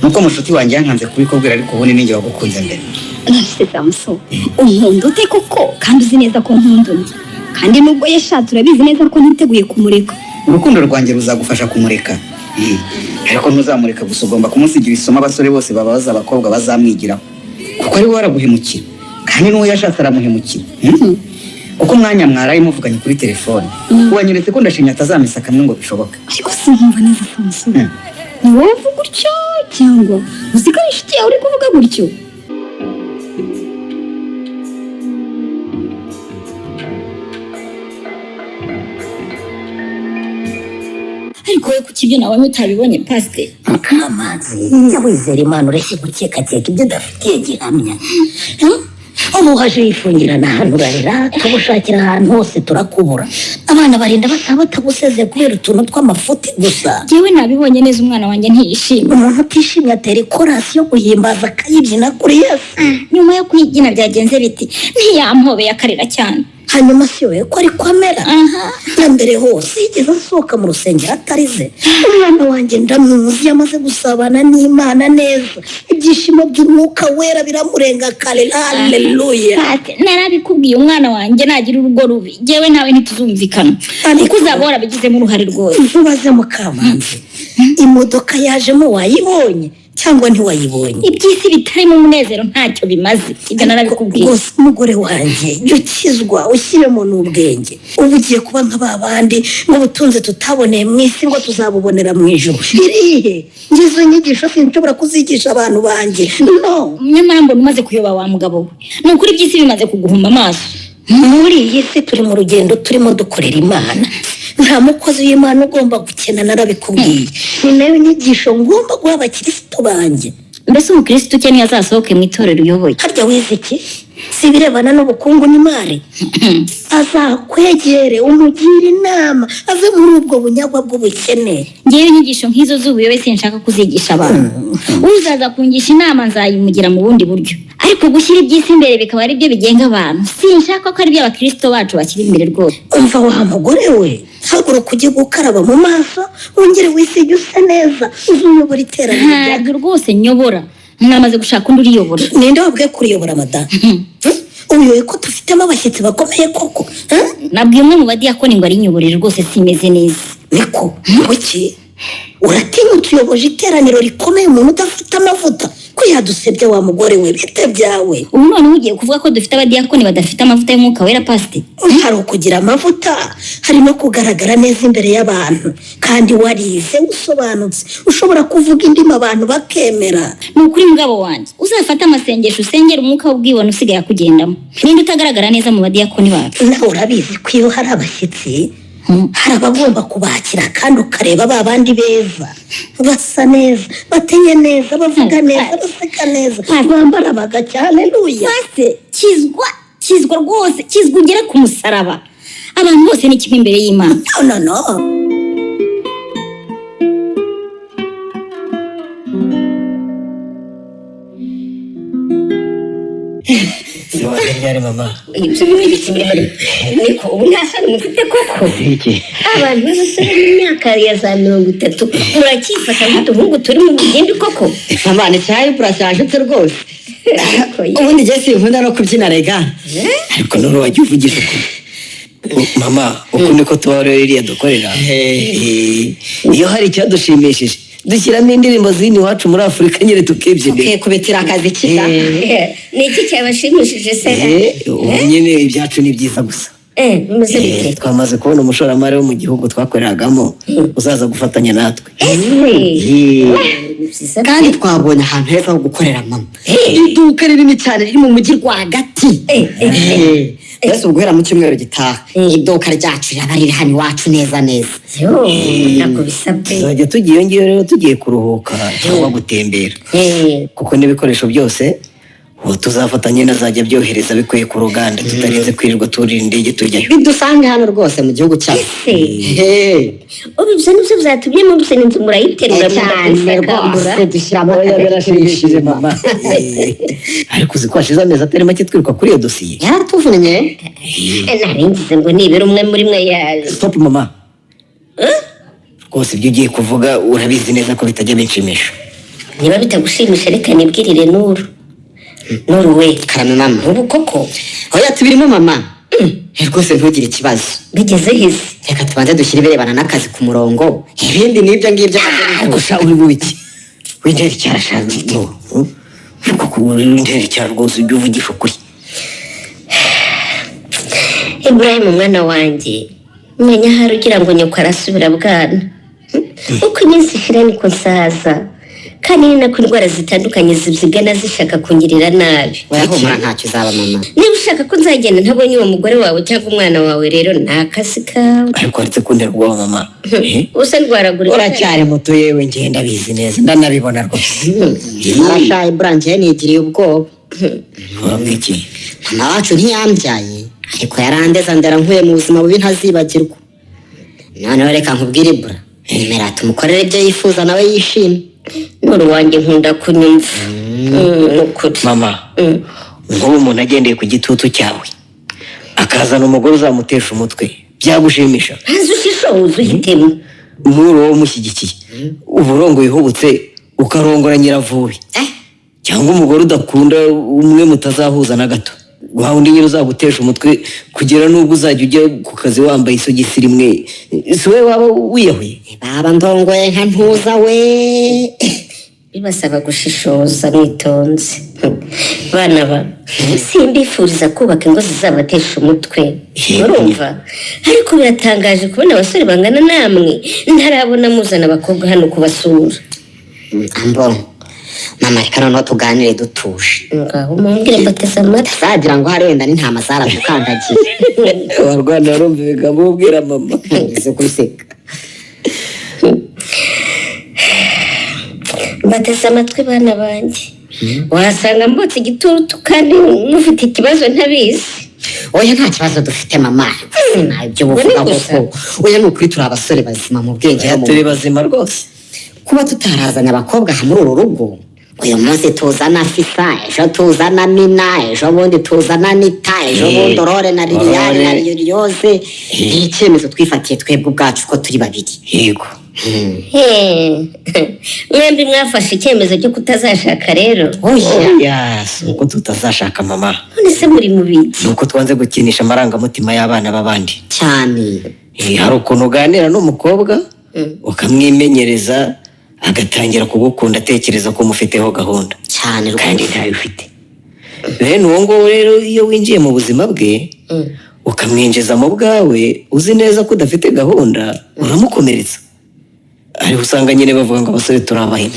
nuko mushuti wanjye yankanze kubikubwira, ariko ubundi ninjye wagukunze mbere. None se Samuso, unkunda ute koko kandi uzi neza ko nkunda undi? Kandi nubwo yashatse, urabizi neza ko niteguye kumureka. Urukundo rwanjye ruzagufasha kumureka. Ariko ntuzamureka gusa, ugomba kumusigira isomo abasore bose bababaza abakobwa bazamwigiraho, kuko ari we waraguhemukira kandi n'uwo yashatse aramuhemukira. Kuko umwanya mwaraye muvuganye kuri telefone wanyeretse ko ndashimye atazamesa kamwe ngo bishoboke. Ariko sinkumva neza Samusoni, ni wowe uvuga utyo cyangwa uzi ko ari inshuti yawe uri kuvuga gutyo? Ariko we kuki ibyo nawe utabibonye pasiteri? Mukamanzi, jya wizera Imana ureke gukekakeka ibyo udafitiye gihamya. Ubu waje wifungirana ahantu urarira, tugushakira ahantu hose turakubura, abana barinda bataba batagusezeye kubera utuntu tw'amafuti gusa. Njyewe nabibonye neza, umwana wanjye ntiyishimye. Umuntu utishimye atera ikorasi yo guhimbaza akayibyina kuri Yesu. Nyuma yo kuyibyina byagenze biti ntiyampobeye akarira cyane. Hanyuma si wowe ko ariko amera na mbere hose yigeze asohoka mu rusengero atarize. Umwana wanjye ndamuzi, yamaze gusabana n'Imana neza, ibyishimo by'umwuka wera biramurenga kare. Haleluya! Narabikubwiye, umwana wanjye nagira urugo rubi njyewe nawe ntituzumvikana, kuko uzaba warabigizemo uruhare rwose. Ntubaze Mukamanzi, imodoka yajemo wayibonye cyangwa ntiwayibonye? Iby'isi bitarimo umunezero ntacyo bimaze, ibyo narabikubwiye. Rwose umugore wanjye, jya ukizwa ushyiremo n'ubwenge. Ubu ugiye kuba nka ba bandi ngo ubutunzi tutaboneye mu isi ngo tuzabubonera mu ijuru. Irihe? Ngizo nyigisho sinshobora kuzigisha abantu banjye, no. Nyamara mbona umaze kuyoba wa mugabo we, ni ukuri iby'isi bimaze kuguhuma amaso. Muri iyi si turi mu rugendo turimo dukorera Imana, nta mukozi w'Imana ugomba gukena, narabikubwiye. Ni nayo nyigisho ngomba guha abakirisitu banjye. Mbese umukirisitu ukennye azasohoke mu itorero uyoboye? Harya wize iki? Si ibirebana n'ubukungu n'imari? Azakwegere umugire inama ave muri ubwo bunyagwa bw'ubukene. Ngewe inyigisho nk'izo z'ubuyobe sinshaka kuzigisha abantu. Uzaza kungisha inama nzayimugira mu bundi buryo, ariko gushyira iby'isi imbere bikaba ari byo bigenga abantu, sinshaka ko ari byo abakristo bacu bashyira imbere rwose. Umva wa mugore we, haguruka ujye gukaraba mu maso, wongere wisige use neza, uzuyobora iteraniro. Ntabwo rwose nyobora, mwamaze gushaka undi uriyobora. Ninde wabwiye kuriyobora madamu? Uyoye ko dufitemo abashyitsi bakomeye koko? Nabwiye umwe mu badiyakoni ngo arinyoborere, rwose simeze neza. Niko kuki uratinyutse uyoboje iteraniro rikomeye umuntu udafite amavuta? Ko yadusebye wa mugore we, bite byawe? Ubu noneho ugiye kuvuga ko dufite abadiyakoni badafite amavuta y'umwuka wera pasite? Hari ukugira amavuta, hari no kugaragara neza imbere y'abantu, kandi warize usobanutse, ushobora kuvuga indimi abantu bakemera. Ni ukuri mugabo wanjye, uzafate amasengesho usengera umwuka w'ubwibone usigaye akugendamo. Ninde utagaragara neza mu badiyakoni bacu? Nawe urabizi ko iyo hari abashyitsi hari abagomba kubakira, kandi ukareba ba bandi beza basa neza, bateye neza, bavuga neza, baseka neza, bambara bagacya. Haleluya! Kizwa, kizwa rwose, kizwa ugere ku musaraba. Abantu bose ni kimwe imbere y'Imana. No, no, no. Niko ubu nta soni mufite koko? Abantu b'abasore b'imyaka ya za 30 muracyifata nk'uduhungu turi mu bugimbi koko? Mama, ni cyayi purasashutse rwose. Ubundi njye sinkunda no kubyina rega. Ariko none wajya uvugisha ukuri mama, uku niko tuba rero iriya dukorera. Iyo hari icyadushimishije dushyiramo indirimbo z'ino iwacu muri Afurika nyine tukibyinira. Tukikubitira akazi kiza. Ni iki cyabashimishije se? Ubu nyine ibyacu ni byiza gusa. Bimeze bite? Twamaze kubona umushoramari wo mu gihugu twakoreragamo uzaza gufatanya natwe. Kandi twabonye ahantu heza ho gukorera mama, iduka rinini cyane riri mu mujyi rwagati. Mbese ubwo guhera mu cyumweru gitaha iduka ryacu riraba riri hano iwacu neza neza. Tuzajya tugiye iyo ngiyo rero tugiye kuruhuka cyangwa gutembera, kuko n'ibikoresho byose ubu tuzafatanya nazajya byohereza bikuye ku ruganda, tutarinze kwirirwa turira indege tujyayo. Bidusange hano rwose mu gihugu cyacu. Ubu ibyo nibyo byatumye mubusena inzu murayiterura cyane rwose, dushyiramo. Birashimishije mama, ariko uzi ko hashize amezi atari make twiruka kuri iyo dosiye. Yaratuvunnye. Naringize ngo nibura umwe muri mwe ya Stop mama, rwose ibyo ugiye kuvuga urabizi neza ko bitajya binshimisha. Niba bitagushimisha reka nibwirire Nuru. Nuru we. Karame mama. Ubu koko Oya tubirimo mama. Rwose ntugire ikibazo. Bigeze hisi. Reka tubanze dushyire ibirebana n'akazi ku murongo, ibindi n'ibyo ngibyo. Ariko sha, uri bubiki wintera icyara sha, kuko wintera icyara rwose, ujye uvugisha ukuri. Ibrahim, umwana wanjye, menya ahari ugira ngo nyoko arasubira bwana. Uko iminsi ishira niko nsaza, kandi ni nako indwara zitandukanye zibyigana zishaka kungirira nabi. Oya, humura, ntacyo uzaba mama. Niba ushaka ko nzagenda ntabonye uwo mugore wawe cyangwa umwana wawe rero, ni akazi kawe. Ariko waretse kuntera ubwoba mama. Usa ndwaragurika. Uracyari muto yewe, ngenda bizi neza, ndanabibona rwose. Narashaye burangiye, nigiriye ubwoba. Urabona iki? Mama wacu ntiyambyaye, ariko yarandeze, andera nkuye mu buzima bubi ntazibagirwa. Noneho reka nkubwire Ibura, emera tumukorere ibyo yifuza nawe yishime. Nuru wanjye, nkunda kunyumva. Ni ukuri. Mama, nk'ubu umuntu agendeye ku gitutu cyawe akazana umugore uzamutesha umutwe, byagushimisha? Ntazi, ushishoza uhitemo. Nk'uru wowe umushyigikiye, uba urongoye uhubutse ukarongora nyiravubi cyangwa umugore udakunda, umwe mutazahuza na gato, wa undi nyine uzagutesha umutwe kugera n'ubwo uzajya ujya ku kazi wambaye isogisi rimwe, si wowe waba wiyahuye? Baba ndongoye nka ntuza we. Bibasaba gushishoza mwitonze. Bana ba, simbifuriza kubaka ingo zizabatesha umutwe, murumva? Ariko biratangaje kubona abasore bangana namwe ntarabona muzana abakobwa hano kubasura. Ambo mama, reka noneho tuganire dutuje. Ngaho mumbwire, mbateze amatwi. Utazagira ngo hari wenda n'intama zaradukandagiye. Abarwana barumva ibigambo ubwira mama. Izo guseka. Mbateze amatwi bana banjye, wasanga mbotse igitutu kandi mufite ikibazo ntabizi. Oya, nta kibazo dufite mama, nta ibyo buvuga. Ubwo ni gusa. Koko oya, ni ukuri turi abasore bazima mu bwenge no mu Turi bazima rwose. Kuba tutarazanye abakobwa aha muri uru rugo, uyu munsi tuzana Fisa, ejo tuzana Mina, ejo bundi tuzana Nita, ejo bundi Aurore na Liliane na Aurore. Liliose, ni icyemezo twifatiye twebwe ubwacu ko turi babiri. Yego. Mwembi mwafashe icyemezo cyo kutazashaka rero? Oya. Oya, si uko tutazashaka mama. None se muri mu biki? Ni uko twanze gukinisha amarangamutima y'abana b'abandi. Cyane. Hari ukuntu uganira n'umukobwa ukamwimenyereza, agatangira kugukunda atekereza ko umufiteho gahunda cyane kandi rwose ntayo ufite. Bene uwo nguwo rero, iyo winjiye mu buzima bwe ukamwinjiza mu bwawe uzi neza ko udafite gahunda, uramukomeretsa. Ariho usanga nyine bavuga ngo abasore turi abahemu.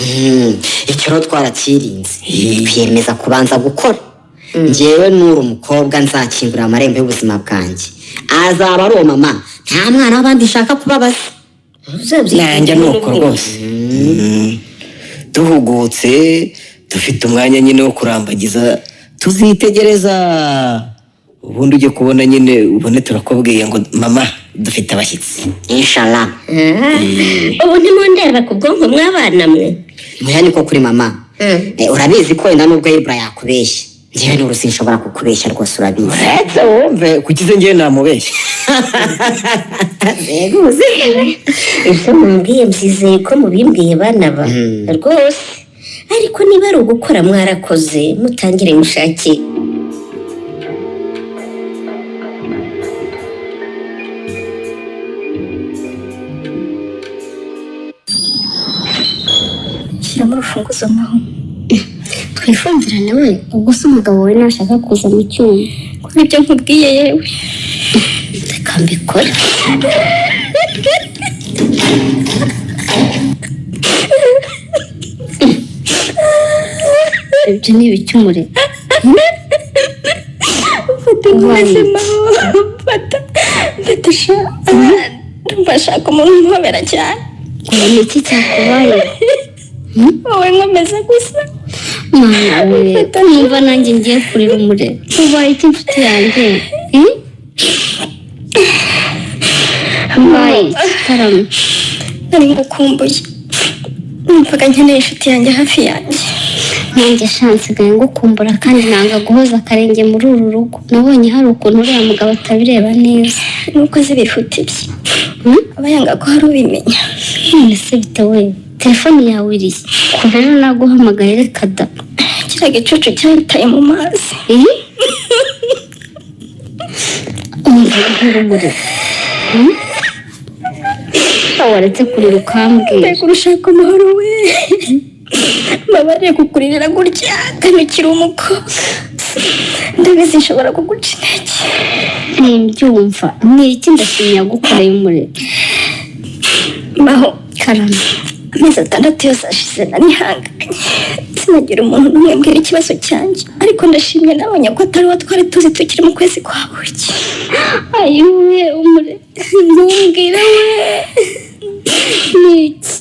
Icyo rero twarakirinze, twiyemeza kubanza gukora. Njyewe nuri umukobwa nzakingurira amarembo y'ubuzima bwanjye azaba ari uwo mama, nta mwana w'abandi nshaka kubabaza. Nanjye ni uko rwose. Duhugutse dufite umwanya nyine wo kurambagiza, tuzitegereza, ubundi ujye kubona nyine ubone turakubwiye ngo mama, dufite abashyitsi. Inshallah. Ubu ntimundeba ku bwonko mwabana mwe. Muya, niko kuri mama. Urabizi ko wenda nubwo Ibra yakubeshya, njyewe nuru sinshobora kukubeshya rwose, urabizi. Uretse wumve, kuki se njyewe namubeshya? Ibyo mumbwiye mbyizeye ko mubimbwiye bana ba rwose, ariko niba ari ugukora mwarakoze, mutangire mushake. Shyiramo urufunguzo nkaho. Twifungirane we, ubwo se umugabo wawe nashaka kuza mu cyuma? Kuri ibyo nkubwiye yewe. Reka mbikore. Ibyo ni ibicumure. Mfata nkomeze mama, mfata mfata sha, ndumva ashaka umuntu umuhobera cyane. Ngo ni iki cyakubaye? Wowe nkomeza gusa. Mwana we, numva nanjye ngiye kurira. Umure, ubaye iki inshuti yanjye? Ubaye iki karame? Nari ngukumbuye, numvaga nkeneye inshuti yanjye hafi yanjye. Nanjye sha nsigaye ngukumbura, kandi nanga guhoza akarenge muri uru rugo. Nabonye hari ukuntu uriya mugabo atabireba neza. Nuko azi ibifuti bye, aba yanga ko hari ubimenya. None se bitewe, telefone yawe irihe? Kuva rero naguhamagaye, reka da. Kiriya gicucu cyayitaye mu mazi. Umva. Umva nk'urumuri. Waretse kurira ukambwira. Mbega urushaka amahoro we, mbabariye kukuririra gutya kandi ukiri umukobwa, ndabizi nshobora kuguca intege. Ntimbyumva, ni iki Ndashimye yagukoreye umuriro? Maho. Karame. Amezi 6 yose ashize narihanganye, sinagira umuntu n'umwe mbwira ikibazo cyanjye, ariko ndashimye nabonye ko atari uwo twari tuzi tukiri mu kwezi kwa buki. Ayiwe umure, ntumbwire we, ni iki?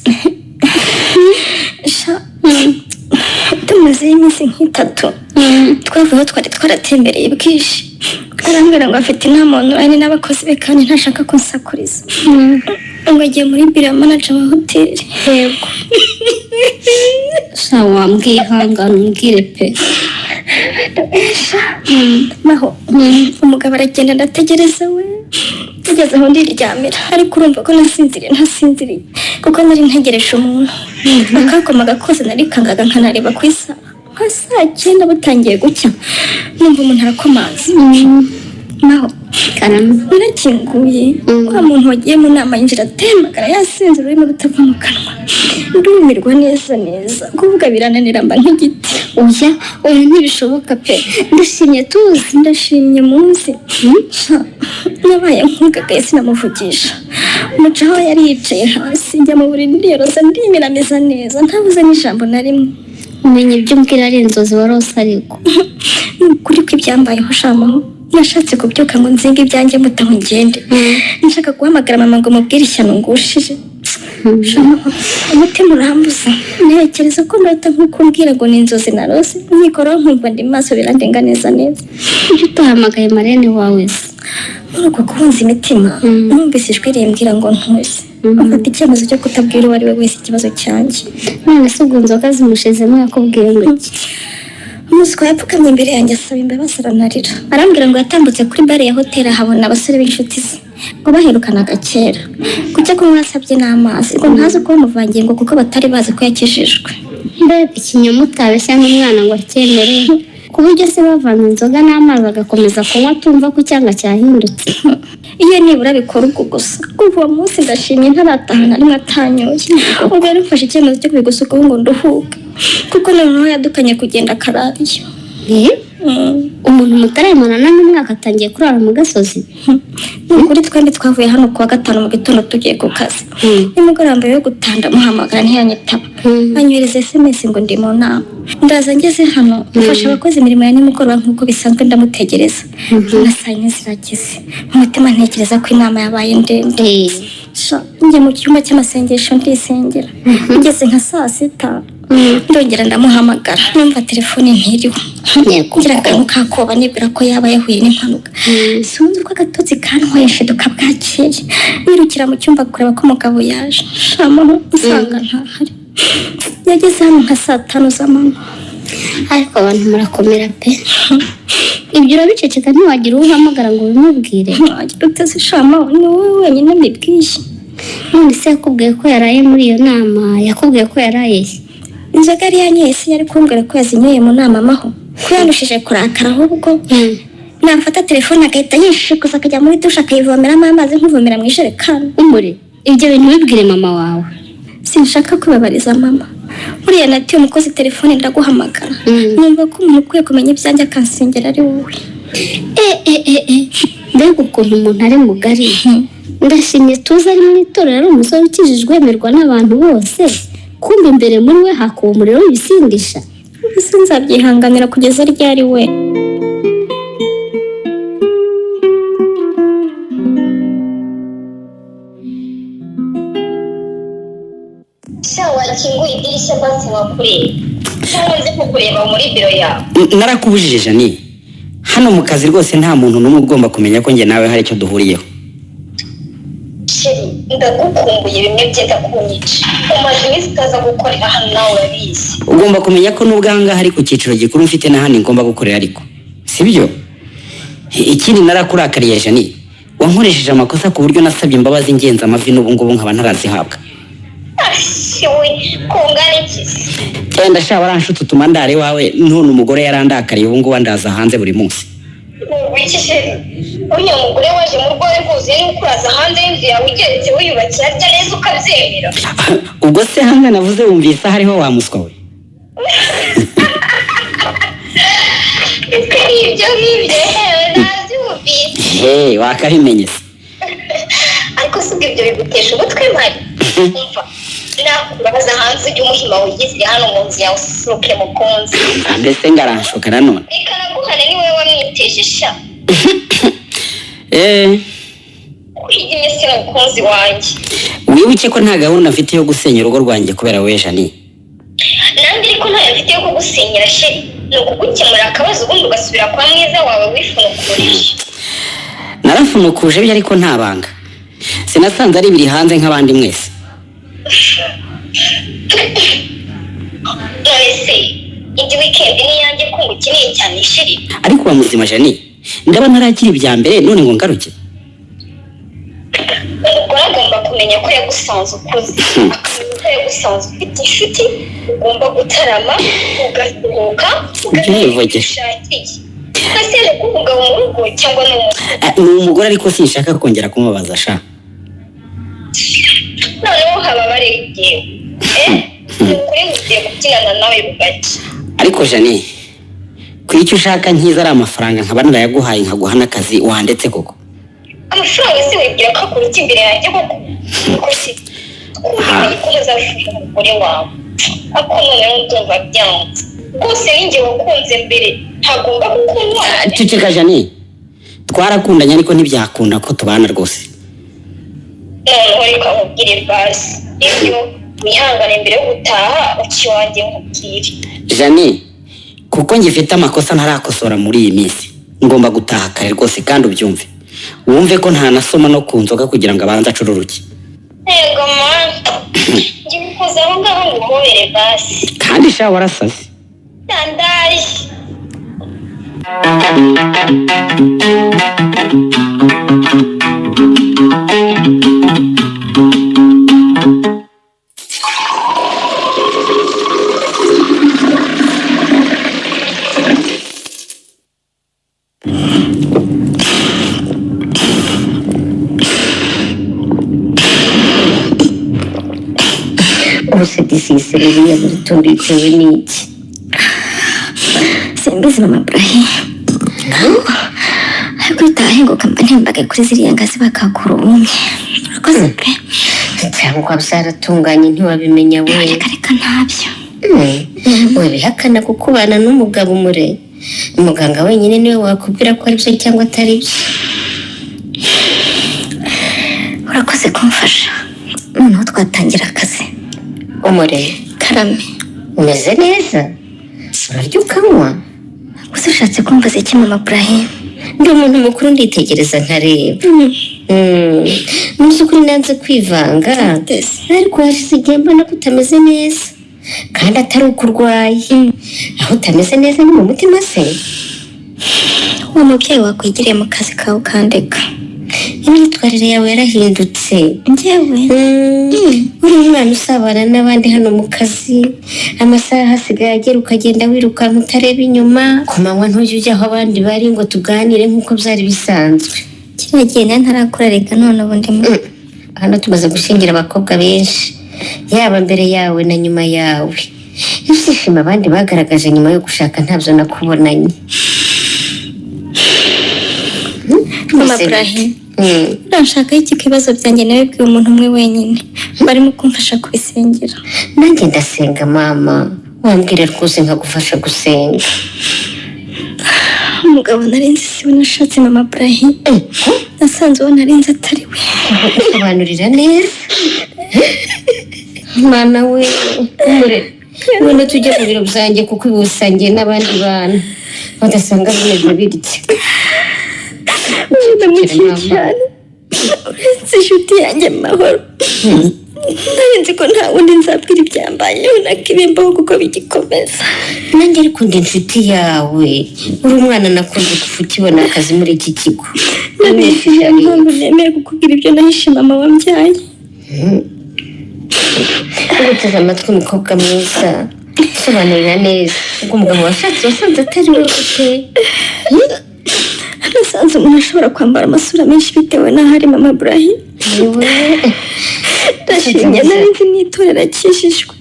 Sha, tumazeyo iminsi nk'itatu twavuyeho, twari twaratembereye bwije, arambwira ngo afite inama online n'abakozi be kandi ntashaka kunsakuriza, ngo agiye muri biro ya manager wa hoteli. Yego sha, wambwiye, ihangane umbwire pe. Maho, umugabo aragenda, ndategereza we, tugeze aho ndiryamira, ariko urumva ko nasinziriye ntasinziriye kuko nari ntegereje umuntu. Akakomaga kose narikangaga nkanareba ku isaha. Nka saa 9 butangiye gucya, numva umuntu arakomanze. Maho, Karame. narakinguye, wa muntu wagiye mu nama yinjira atembagara, yasinze ururimi rutava mu kanwa. Ndumirwa neza neza, kuvuga birananira, mba nk'igiti. Oya oya, ntibishoboka pe, ndashimye tuzi. Ndashimye munsi. Sha, nabaye nkugagaye, sinamuvugisha, mucaho yari yicaye hasi, njya mu buriri ndiyorosa, ndimiramiza neza, ntabuze n'ijambo na rimwe. Umenya ibyo umbwira ari inzozi warose ariko. Ni ukuri ko ibyambayeho shamaho, nashatse kubyuka ngo nzinge ibyanjye mutaho ngende, nshaka guhamagara mama ngo mubwire ishyano ngushije. Shamaho, umutima urambuza, ntekereza ko ndota nk'uko umbwira ngo ni inzozi narose, nkikoraho nkumva ndi maso, birandenga neza neza. Ujye utahamagaye marene wawe se? Muri uko kubunza imitima, numvise ijwi rimbwira ngo ntuze, afata icyemezo cyo kutabwira uwo ari we wese ikibazo cyanjye. None se ubwo inzoga zimushizemo yakubwiye ngo iki? Umuswa yapfukamye imbere yanjye asaba imbabazi, aranarira, arambwira ngo yatambutse kuri bare ya hoteli ahabona abasore b'inshuti ze, ngo baherukanaga kera, kucyo kunywa yasabye n'amazi, ngo ntazi uko bamuvangiye, ngo kuko batari bazi ko yakijijwe. Mbega ikinyoma utabeshya n'umwana ngo acyemere, ku buryo se bavanze inzoga n'amazi agakomeza kunywa atumva ko icyanga cyahindutse. Iyo nibura bikora ubwo gusa. Kuva uwo munsi ndashimye ntarataha na rimwe atanyoye. Ubwo rero mfashe icyemezo cyo kubigusukaho ngo nduhuke, kuko noneho yadukanye kugenda akarariyo. Umuntu mutarayimanana n'umwaka atangiye kurara mu gasozi? Ni ukuri, twembi twavuye hano kuwa gatanu mu gitondo tugiye ku kazi. Nimugoroba mbere yo gutanda muhamagara ntiyanyitaba, anyohereza SMS ngo ndi mu nama, ndaza. Ngeze hano mfasha abakozi imirimo ya nimugoroba nk'uko bisanzwe, ndamutegereza na saa 4 zirageze. Mu mutima ntekereza ko inama yabaye ndende. Sha, njya mu cyumba cy'amasengesho ndisengera, ngeze nka saa 6 ndongera ndamuhamagara, numva telefone ntiriho. Ngira akantu kakoba, nibwira ko yaba yahuye n'impanuka. Sinzi uko agatotsi kantwaye, nshiduka bwakeye nirukira mu cyumba kureba ko umugabo yaje. Shamaho, nsanga ntahari. Yageze hano nka saa 5 z'amanywa. Ariko abantu murakomera pe. Ibyo urabiceceka, ntiwagira uwo uhamagara ngo ubimubwire? Wagira uteze shamaho, ni wowe wenyine mbibwiye. None se yakubwiye ko yaraye muri iyo nama? Yakubwiye ko yaraye he? Inzoga yari yanyoye se yari kumbwira ko yazinyoye mu nama? Maho, ko yandushije kurakara ahubwo, nafata telefone agahita yishikuza akajya muri dushe akayivomeramo amazi nk'uvomera mu ijerekani. Umure, ibyo bintu bibwire mama wawe. Sinshaka kwibabariza mama. Buriya natiye umukozi telefone ndaguhamagara, numva ko umuntu ukwiye kumenya ibyanjye akansengera ari wowe. Mbega ukuntu umuntu ari mugari! Ndashimye tuzi ari mu itorero, ari umusore ukijijwe, wemerwa n'abantu bose, kumva imbere muri we hakuba umuriro w'ibisindisha. Ese nzabyihanganira kugeza ryari we? Sha, wakinguye idirishya basi nkakureba, cyangwa nze kukureba muri biro yawe? Narakubujije Jani, hano mu kazi rwose nta muntu n'umwe ugomba kumenya ko njye nawe hari icyo duhuriyeho. Chéri, ndagukumbuye bimwe byenda kunyica. Umaze iminsi utaza gukorera hano, nawe urabizi. Ugomba kumenya ko nubwo aha ngaha ari ku cyiciro gikuru, mfite n'ahandi ngomba gukorera, ariko sibyo. Ikindi, narakurakariye Jani, wankoresheje amakosa ku buryo nasabye imbabazi ngenza amavi, n'ubu ngubu nkaba ntarazihabwa. Ashiwe kungana iki se? Genda sha, waranshutse utuma ndara iwawe, none umugore yarandakariye, ubu ngubu andaza hanze buri munsi. Wikije. Chéri, uriya mugore waje mu rwawe rwuzuye nuko uraza hanze y'inzu yawe igeretse wiyubakiye arya neza ukabyemera. Ubwo se hanze navuze wumvise hariho wa muswa we? Ese ibyo ngibyo hewe nabyumvise. He, wakabimenye se? Ariko si ubwo ibyo bigutesha umutwe mari? Umva, nakurabaza hanze ujye umuhima wigizire hano mu nzu yawe ususuruke mukunzi. Mbese ngaranshuka nanone? Reka naguhane, ni wowe wamwiteje sha. Eh. Kwigimye se mukunzi wanjye? Wibuke ko nta gahunda mfite yo gusenya urugo rwanjye kubera wowe, Jani. Nanjye ariko ntayo mfite yo kugusenyera chéri, ni ukugukemurira akabazo ubundi ugasubira kwa mwiza wawe wifunukurije. Narafunukuje byo, ariko nta banga, sinasanze ari biri hanze nk'abandi mwese. None se indi weekend ni iyanjye ko ngukeneye cyane chéri? Ariko uba muzima Jani, ndaba ntarakira ibya mbere none ngo ngaruke? Umugore agomba kumenya ko yagusanze ukuze, akamenya ko yagusanze ufite inshuti, ugomba gutarama, ugasohoka, ugakora ibyo Ujye. ushakiye. Ese ni umugabo mu rugo cyangwa ni umusore? Eh, ni umugore, ariko sinshaka kongera kumubaza sha. Noneho haba baregewe, eh, ni ukuri mugiye kubyinana nawe bugacya. Ariko Jani, ku icyo ushaka nkiza ari amafaranga, nkaba narayaguhaye nkaguha n'akazi, wandetse koko? Amafaranga se wibwira ko akura iki imbere yanjye koko? Ko si twumvikanye ko ntazashusha umugore wawe? Ariko noneho ndumva byanze rwose, ninjye wakunze mbere, ntagomba kukunywa. Ceceka Jani, twarakundanye ariko ntibyakunda ko tubana rwose. Noneho reka nkubwire basi, ibyo wihangane mbere yo gutaha uca iwanjye nkubwire. Jani, kuko ngifite amakosa ntarakosora muri iyi minsi, ngomba gutaha kare rwose, kandi ubyumve, wumve ko ntanasoma no ku nzoga kugira ngo abanze acururuke. Yego ma, njye gukoza aho ngaho ngo uhobere basi. Kandi sha warasaze. Ndandaye. Ubu se disise biriya buri tuntu bitewe n'iki? Simbizi mama Burahi, ariko itahinguka mba ntimbage kuri ziriya ngazi bakakura ubumwe. Urakoze pe. Cyangwa byaratunganye ntiwabimenya we? Reka reka, ntabyo. Wabihakana kuko ubana n'umugabo umure umuganga wenyine niwe wakubwira ko ari byo cyangwa atari byo. Urakoze kumfasha, noneho twatangira akazi. Umure. Karame. Umeze neza, urarya ukanywa? Gusa ushatse kumbaza iki mama Burahi? Ndi umuntu mukuru, nditegereza nkareba. Mu by'ukuri nanze kwivanga, ariko hashize igihe mbona ko utameze neza kandi atari uko urwaye. Aho utameze neza ni mu mutima se? Uwo mubyeyi wakwegereye mu kazi kawe ukandeka. Imyitwarire yawe yarahindutse. Njyewe? Uri umwana usabana n'abandi hano mu kazi, amasaha asigaye agera ukagenda wirukanka utareba inyuma. Ku manywa ntujya ujya aho abandi bari ngo tuganire nk'uko byari bisanzwe. Kiriya gihe nari ntarakura reka, none ubu ndimo. Hano tumaze gushyingira abakobwa benshi, yaba mbere yawe na nyuma yawe. Ibyishimo abandi bagaragaje nyuma yo gushaka ntabyo nakubonanye. Mama Burahi, uranshakaho iki ko ibibazo byanjye nabibwiye umuntu umwe wenyine barimo kumfasha kubisengera? Nanjye ndasenga mama, wambwira rwose nkagufasha gusenga. Umugabo nari nzi si we nashatse mama Burahi, nasanze uwo nari nzi atari we. Sobanurira neza mwana we. Umure, none tujye mu biro byanjye kuko ibusangiye n'abandi bantu badasanga bimeze bitya. Ndamukiye cyane uretse inshuti yanjye Mahoro. Nari nzi ko nta wundi nzabwira ibyambayeho nakibimbaho kuko bigikomeza. Nanjye ariko ndi inshuti yawe, uri umwana nakunze kuva ukibona akazi muri iki kigo. Ndabizi, niyo mpamvu nemeye kukubwira ibyo nahishe mama wambyaye. Uguteze amatwi umukobwa mwiza, sobanurira neza ubwo umugabo washatse wasanze atari we ute? Nasanze umuntu ashobora kwambara amasura menshi bitewe n'aho ari, mama Burahi. Ndashimye nari nzi mu itorero akijijwe.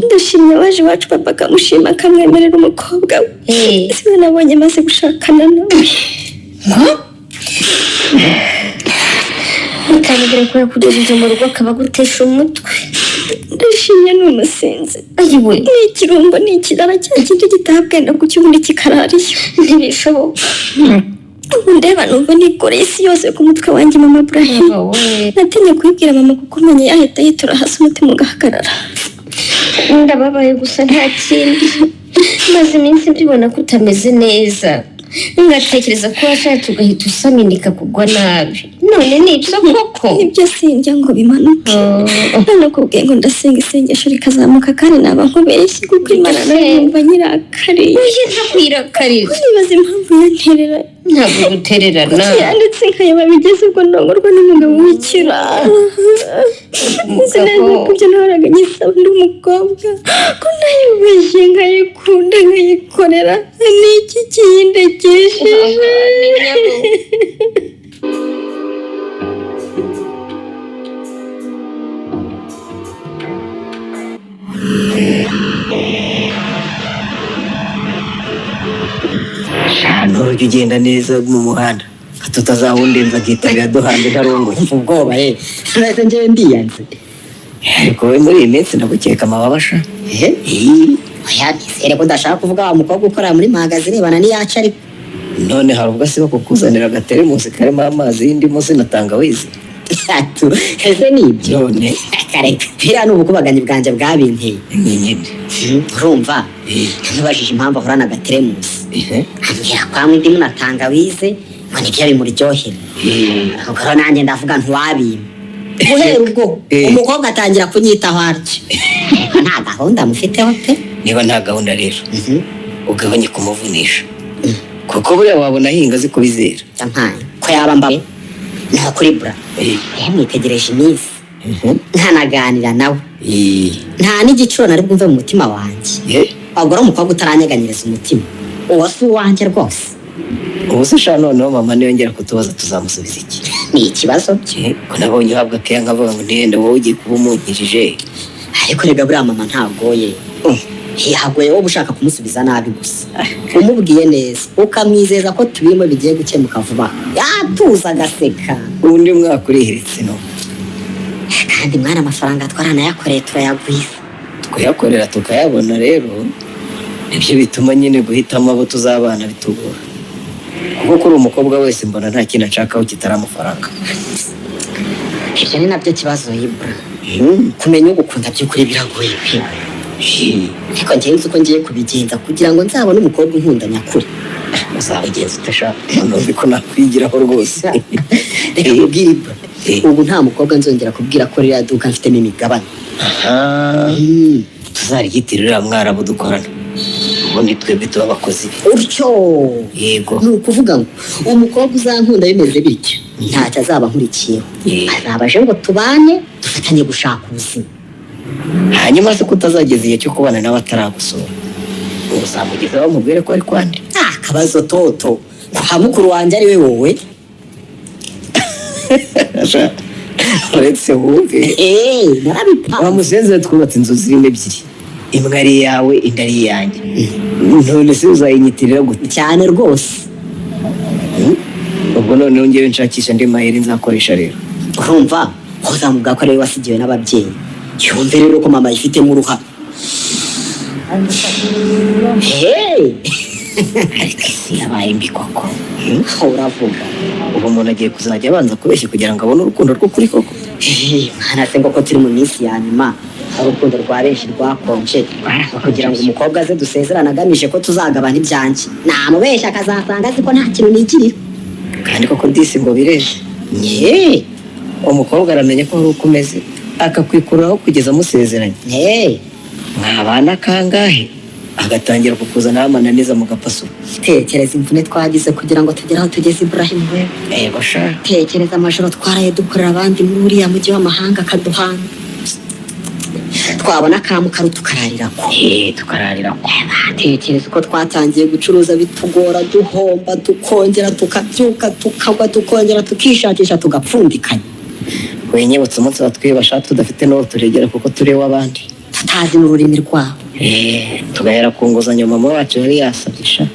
Ndashimye waje iwacu papa akamushima akamwemerera umukobwa we. Siwe nabonye maze gushakana nawe. Utangira kuyakugejeje mu rugo akaba agutesha umutwe. Ndashimye ni umusinzi. Ayiwe. Ni ikirumbo, ni ikirara cya kindi gitabwenda ku cy'ubundi kikarariyo. Ntibishoboka. Ubu ndeba numva nikoreye isi yose ku mutwe wanjye, mama Burahi. Natinye kubibwira mama kuko umenye yahita yitura hasi umutima ugahagarara. Ndababaye gusa nta kindi. Maze iminsi mbibona ko utameze neza, ngatekereza ko washatse ugahita usaminika kugwa nabi, none ni ibyo koko? Nibyo, sinjya ngo bimanuke. Nanakubwiye ngo ndasenga isengesho rikazamuka kandi naba nkubeshye kuko Imana nayo yumva nyirakariye. Uje ntakwirakarira. Nibaza impamvu yanterera. Ntabwo gutererana. Kuki yanditse nkayaba bigeze ubwo ndongorwa n'umugabo w'ikirara? Nzi neza ko ibyo nahoraga nyisaba ndi umukobwa, ko nayubeshye nkayikunda nkayikorera, ni iki kiyindekesheje? Nturujya ugenda neza mu muhanda tutazawundenza akitabira duhanze ntarongoye. Ubwoba ye nahise njyewe ndiyanze. Ariko wowe muri iyi minsi ndagukeka amababa sha. Oya, nizere ko udashaka kuvuga wa mukobwa ukora muri magazi irebana n'iyacu ariko. None hari ubwo asiba kukuzanira agateremusi karimo amazi y'indimu se na tangawizi? Ese ni ibyo? None. Kareka, biriya ni ubukubaganyi bwanjye bwabinteye. Nyine. Urumva ntibajije impamvu ahorana agateremusi, ambwira kwanywa indimu na tangawize ngo nibyo bimuryohera. Ubwo rero nanjye ndavuga ntiwabimpa. Guhera ubwo umukobwa atangira kunyitaho atyo, ariko nta gahunda mufiteho pe. Niba nta gahunda rero ugabanye kumuvunisha, kuko buriya wabona ahinga azi kubizera. Yampaye ko yaba mbawe naho kuri bura mwitegereje iminsi ntanaganira nawe, nta n'igiciro nari bwumve mu mutima wanjye. Ubwo rero umukobwa utaranyeganyiriza umutima, uwo si uwanjye rwose. Ubu se sha, noneho mama niyongera kutubaza tuzamusubiza iki? Ni ikibazo. Ko nabonye uhabwa keya nkavuga ngo ntiyenda wowe ugiye kuba umunkijije. Ariko rega buriya mama ntagoye, yagoye wowe ushaka kumusubiza nabi gusa. Umubwiye neza ukamwizeza ko tubirimo bigiye gukemuka vuba, yatuza agaseka. Undi mwaka urihiritse no. Kandi mwana, amafaranga twaranayakoreye turayagwiza. Kuyakorera tukayabona rero nibyo bituma nyine guhitamo abo tuzabana bitugora, kuko kuri umukobwa wese mbona nta kintu ashakaho kitari amafaranga. Ibyo ni nabyo kibazo Ibura. Kumenya ugukunda by'ukuri biragoye pe. Ariko njyewe nzi uko ngiye kubigenza kugira ngo nzabone umukobwa unkunda nyakuri. Uzabigenza utashaka ntuzi ko nakwigiraho rwose. Reka nkubwire Ibura, ubu nta mukobwa nzongera kubwira ko ririya duka mfitemo imigabane. Tuzaryitirira uriya mwarabu dukorana, ubundi twebwe tuba abakozi be. Utyo. Yego. Ni ukuvuga ngo umukobwa uzankunda bimeze bityo ntacyo azaba ankurikiyeho, azaba aje ngo tubane dufatanye gushaka ubuzima. Hanyuma se ko utazageza igihe cyo kubana nawe ataragusura, uzamugezaho umubwire ko ari kwande? Akabazo toto kwa mukuru wanjye ari we wowe. Uretse wumve, wa musenzi, twubatse inzu zirimo ebyiri, imwe ari iyawe indi ari iyanjye, none se uzayinyitirira gute? Cyane rwose. Ubwo noneho ngewe nshakisha andi mayeri nzakoresha rero. Urumva uzamubwira ko ari we wasigiwe n'ababyeyi, yumve rero ko mama yifitemo uruhare. Ariko isi yabaye mbi koko. Uravuga. Ubu umuntu agiye kuzajya abanza kubeshya kugira ngo abone urukundo rw'ukuri koko. Mwana se, ngo ko turi mu minsi ya nyuma, aho urukundo rwa benshi rwakonje, kugira ngo umukobwa aze dusezerane agamije ko tuzagabana ibyanjye, namubeshya akazasanga azi ko nta kintu nigirira. Kandi koko disi ngo bireje. Nye. Umukobwa aramenya ko hari uko umeze akakwikururaho kugeza amusezeranye. Mwabana kangahe agatangira kukuzanaho amananiza mugapasura. Tekereza imvune twagize kugira ngo tugere aho tugeze, Ibrahim we. Yego sha. Tekereza amajoro twaraye dukorera abandi muri uriya mujyi w'amahanga akaduhanga. Twabona ka mukaru tukararira ko. Tukararira ko. Tekereza uko twatangiye gucuruza bitugora, duhomba, tukongera tukabyuka, tukagwa, tukongera tukishakisha, tugapfundikanya. Winyibutse umunsi batwibasha tudafite n'uwo turegera kuko turi iw'abandi, tutazi n'ururimi rwabo. Tugahera ku nguzanyo mama wacu yari yasabye sha.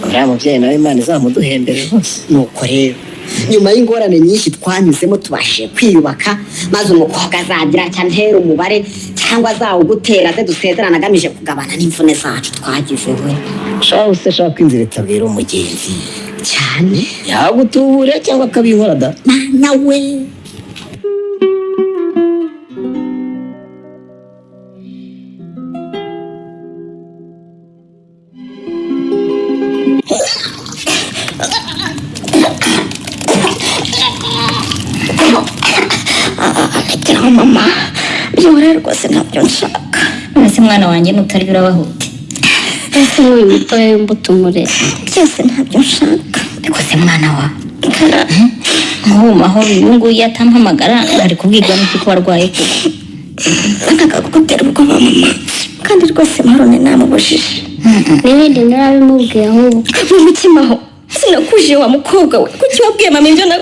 Uriya mubyeyi nawe Imana izamuduhembere rwose. Nuko rero nyuma y'ingorane nyinshi twanyuzemo tubashije kwiyubaka, maze umukobwa azagira cyane ntera umubare cyangwa azawugutera aze dusezerane agamije kugabana n'imvune zacu twagize we. Shaho se shaka inzira itabwira umugenzi cyane. Yagutuburira cyangwa akabinkora da. Nawe Rekeraho mama, byihorere rwose, ntabyo nshaka. None se mwana wanjye nutarya urabahute? Ese nk'uyu mutoya w'imbuto umurera? Byose ntabyo nshaka. Ariko se mwana wa, nk'ubu mahoro uyu nguyu atampamagara ari kubwirwa n'iki ko warwaye koko? Nashakaga kugutera ubwoba mama, kandi rwose mahoro ni namubujije. N'ibindi narabimubwiye ahubwo. Mu mutima ho sinakuje wa mukobwa we, kuki wabwiye mama ibyo? Na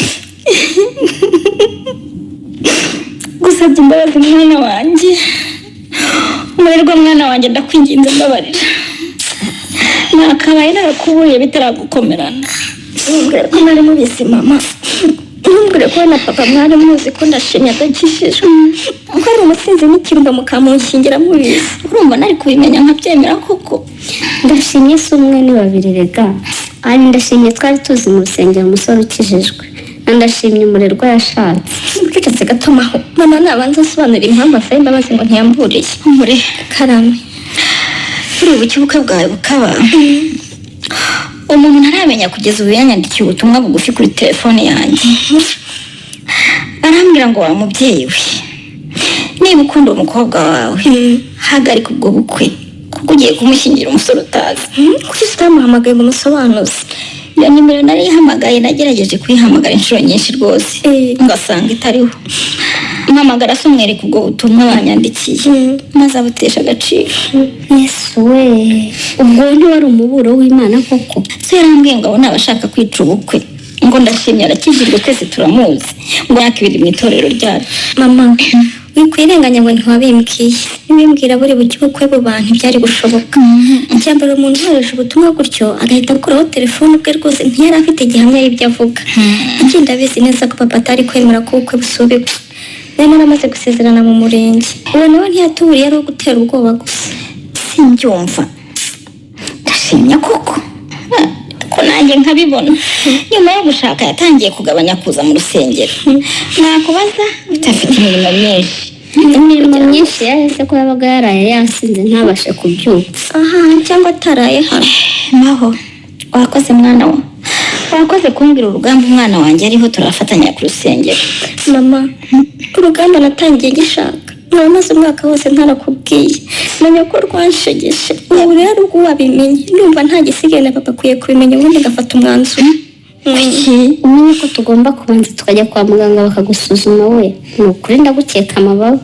Gusabye imbabazi mwana wanjye, umurerwa mwana wanjye, ndakwinginze mbabarira, nakabaye narakuburiye bitaragukomerana. Ntumbwire ko mwari mubizi mama, ntumbwire ko we na papa mwari muzi ko ndashimye adakijijwe, ko ari umusinzi n'ikirumba, mukamunshingira mubizi. Urumva nari kubimenya nkabyemera koko? Ndashimye si umwe ni babiri rega. Ari ndashimye twari tuzi mu rusengero, umusore ukijijwe, na ndashimye umurerwa yashatse. Ucecetse gato maho, mama nabanza asobanura impamvu asaba imbabazi ngo ntiyamburiye. Umure. Karame. Buri buke ubukwe bwawe bukaba, umuntu ntaramenya kugeza ubu yanyandikiye ubutumwa bugufi kuri telefone yanjye, arambwira ngo wa mubyeyi we, niba ukunda umukobwa wawe hagarika ubwo bukwe kuko ugiye kumushyingira umusore utazi. Kuki utamuhamagaye ngo umusobanuze? Iyo nimero narihamagaye, nagerageje kuyihamagara inshuro nyinshi rwose ngasanga itariho. Mpamagara se umwereka ubwo butumwa banyandikiye, maze abutesha agaciro. Yesu we, ubwo ntiwari umuburo w'Imana koko? Se yarambwiye ngo abo ni abashaka kwica ubukwe, ngo ndashimye arakijijwe twese turamuzi, ngo myaka 2 mu itorero ryacu. Mama, wikwirenganya ngo ntiwabimbwiye. Nibimbwira buri buke ubukwe buba ntibyari gushoboka. Icyambere, umuntu wohereje ubutumwa gutyo agahita akuraho telefone ubwe rwose ntiyari afite gihamya y'ibyo avuga. Ikindi, abizi neza ko papa atari kwemera ko ubukwe busubikwa, nari naramaze gusezerana mu murenge. Uwo nawe ntiyatuburiye, ari uwo gutera ubwoba gusa. Simbyumva, ndashimye koko ko nanjye nkabibona. Nyuma yo gushaka yatangiye kugabanya kuza mu rusengero, nakubaza utafite imirimo myinshi. Imirimo myinshi yahise ko yabaga yaraye yasinze ntabashe kubyuka. Aha cyangwa ataraye hano. Maho, wakoze mwana wa, wakoze kumbwira urugamba umwana wanjye ariho, turafatanya ku rusengero. Mama, urugamba natangiye gishaka nkaba maze umwaka wose ntarakubwiye, menya ko rwanshegeshe. Ubu rero ubwo wabimenye ndumva nta gisigaye, na papa akwiye kubimenya, ubundi ngafata umwanzuro. Umenye ko tugomba kubanza tukajya kwa muganga bakagusuzuma we, ni ukuri ndagukeka amababa.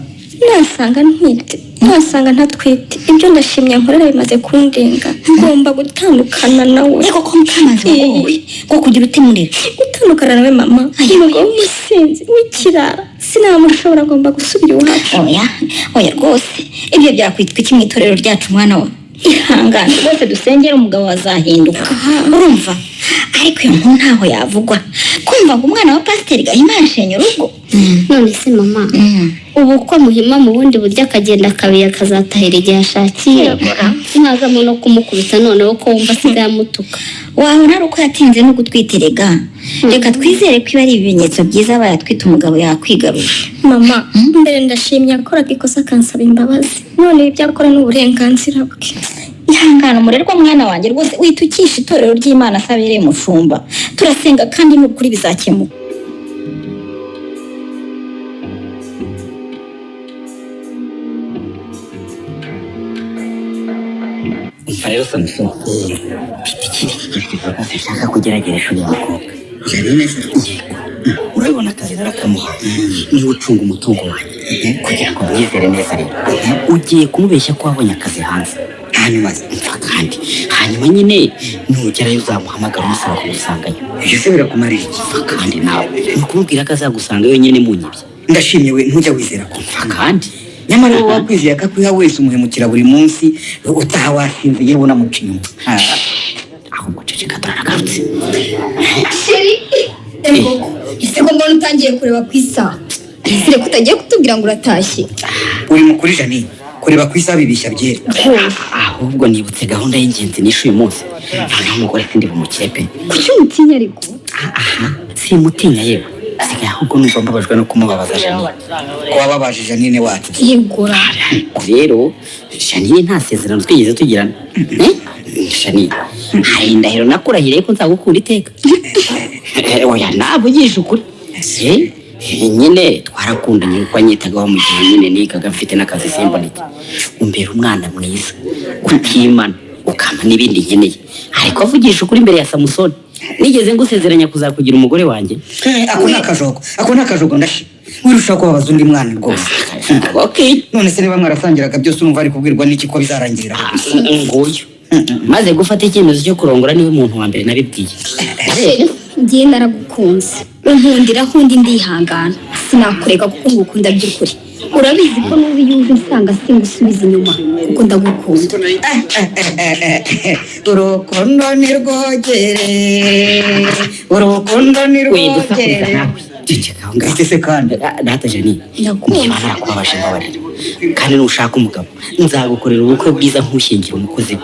Nasanga ntwite, nasanga ntatwite, ibyo ndashimye nkorera bimaze kundenga, ngomba gutandukana nawe. Ariko ko Mukamazi wagowe ngo kugira utimurira? Gutandukana nawe mama, umugabo w'umusinzi w'ikirara sinamushobora, ngomba gusubira iwacu. Oya oya rwose, ibyo byakwitwa iki mu itorero ryacu mwana wa? Ihangane rwose dusengere umugabo azahinduka, urumva? Ariko iyo nkuru ntaho yavugwa, kumva ngo umwana wa pasiteri Gahima yashenye urugo. None se mama, ubu ko muhima mu bundi buryo akagenda akabiye akazatahira igihe ashakiye, mwazamo no kumukubita noneho ko wumva asigaye amutuka? Wabona ari uko yatinze no gutwiterega. Reka twizere ko iba ari ibimenyetso byiza, abaye atwite umugabo yakwigarura. Mama, mbere ndashimye yakoraga ikosa akansaba imbabazi, none ibi byakora ni uburenganzira bwe. Ihangane umurerwa mwana wanjye rwose, witukisha itorero ry'Imana asabereye umushumba. Turasenga kandi ni ukuri bizakemuka. Umva rero Samusoni, mfite ikindi kigeragezo rwose nshaka kugerageresha uyu mukobwa. Janine se, Urabibona, akazi narakamuha, niwe ucunga umutungo wanjye. Kugira ngo mwizere neza rero, ugiye kumubeshya ko wabonye akazi hanze. Hanyuma? Mva kandi, hanyuma nyine nugerayo uzamuhamagara umusaba kumusangayo. Ibyo se birakumarira iki? Mva kandi nawe, ni ukumubwira ko azagusanga yonyine munyibye. Ndashimye we, ntujya wizera ko Mva kandi. Nyamara wowe wakwizeye akakwiha wese, umuhemukira buri munsi, utaha wasinze, yewe unamuca inyuma. Ahubwo ceceka, turanagarutse. Chéri, ego, ese ko mbona utangiye kureba ku isaha? Ese ko utagiye kutubwira ngo uratashye? Uri mukuri Janine, kureba ku isaha bibishya byera. Ahubwo nibutse gahunda y'ingenzi nishe uyu munsi. Noneho umugore sindi bumukire pe. Kuki umutinya ariko? Aha simutinya, yewe sigaye ahubwo numva mbabajwe no kumubabaza Janine. Ko wababaje Janine wacu? Yegura. Rero Janine, nta sezerano twigeze tugirana. Eh? Janine, hari indahiro nakurahiriye ko nzagukunda iteka. Oya, navugisha ukuri. Eh, nyine twarakundanye kuko anyitagaho mu gihe nyine nigaga mfite n'akazi simboneke. Umbera umwana mwiza utimana, ukampa n'ibindi nkeneye. Ariko avugisha ukuri, imbere ya Samusoni nigeze ngusezeranya kuzakugira umugore wanjye? Ako ni akajogo, ako ni akajogo. Ndashi wirushaho kubabaza undi mwana rwose. Okay. None se niba mwarasangiraga byose, urumva ari kubwirwa n'iki ko bizarangirira aho gusa? Nguyu, maze gufata icyemezo cyo kurongora, niwe muntu wa mbere nabibwiye. Chéri, ngiye naragukunze, unkundira aho undi ndihangana, sinakureka kuko ngukunda by'ukuri. Urabizi ko n'ubu iyo uje unsanga singusubiza inyuma kuko ndagukunda. Urukundo ni rwogere, urukundo ni Widusakuza. rwogere. Nawe ceceka aho ngaho. Ese kandi? Data Janine, Ndakumva. niba narakubabaje mbabarira, kandi nushaka umugabo nzagukorera ubukwe bwiza nkushyingira umukozi we.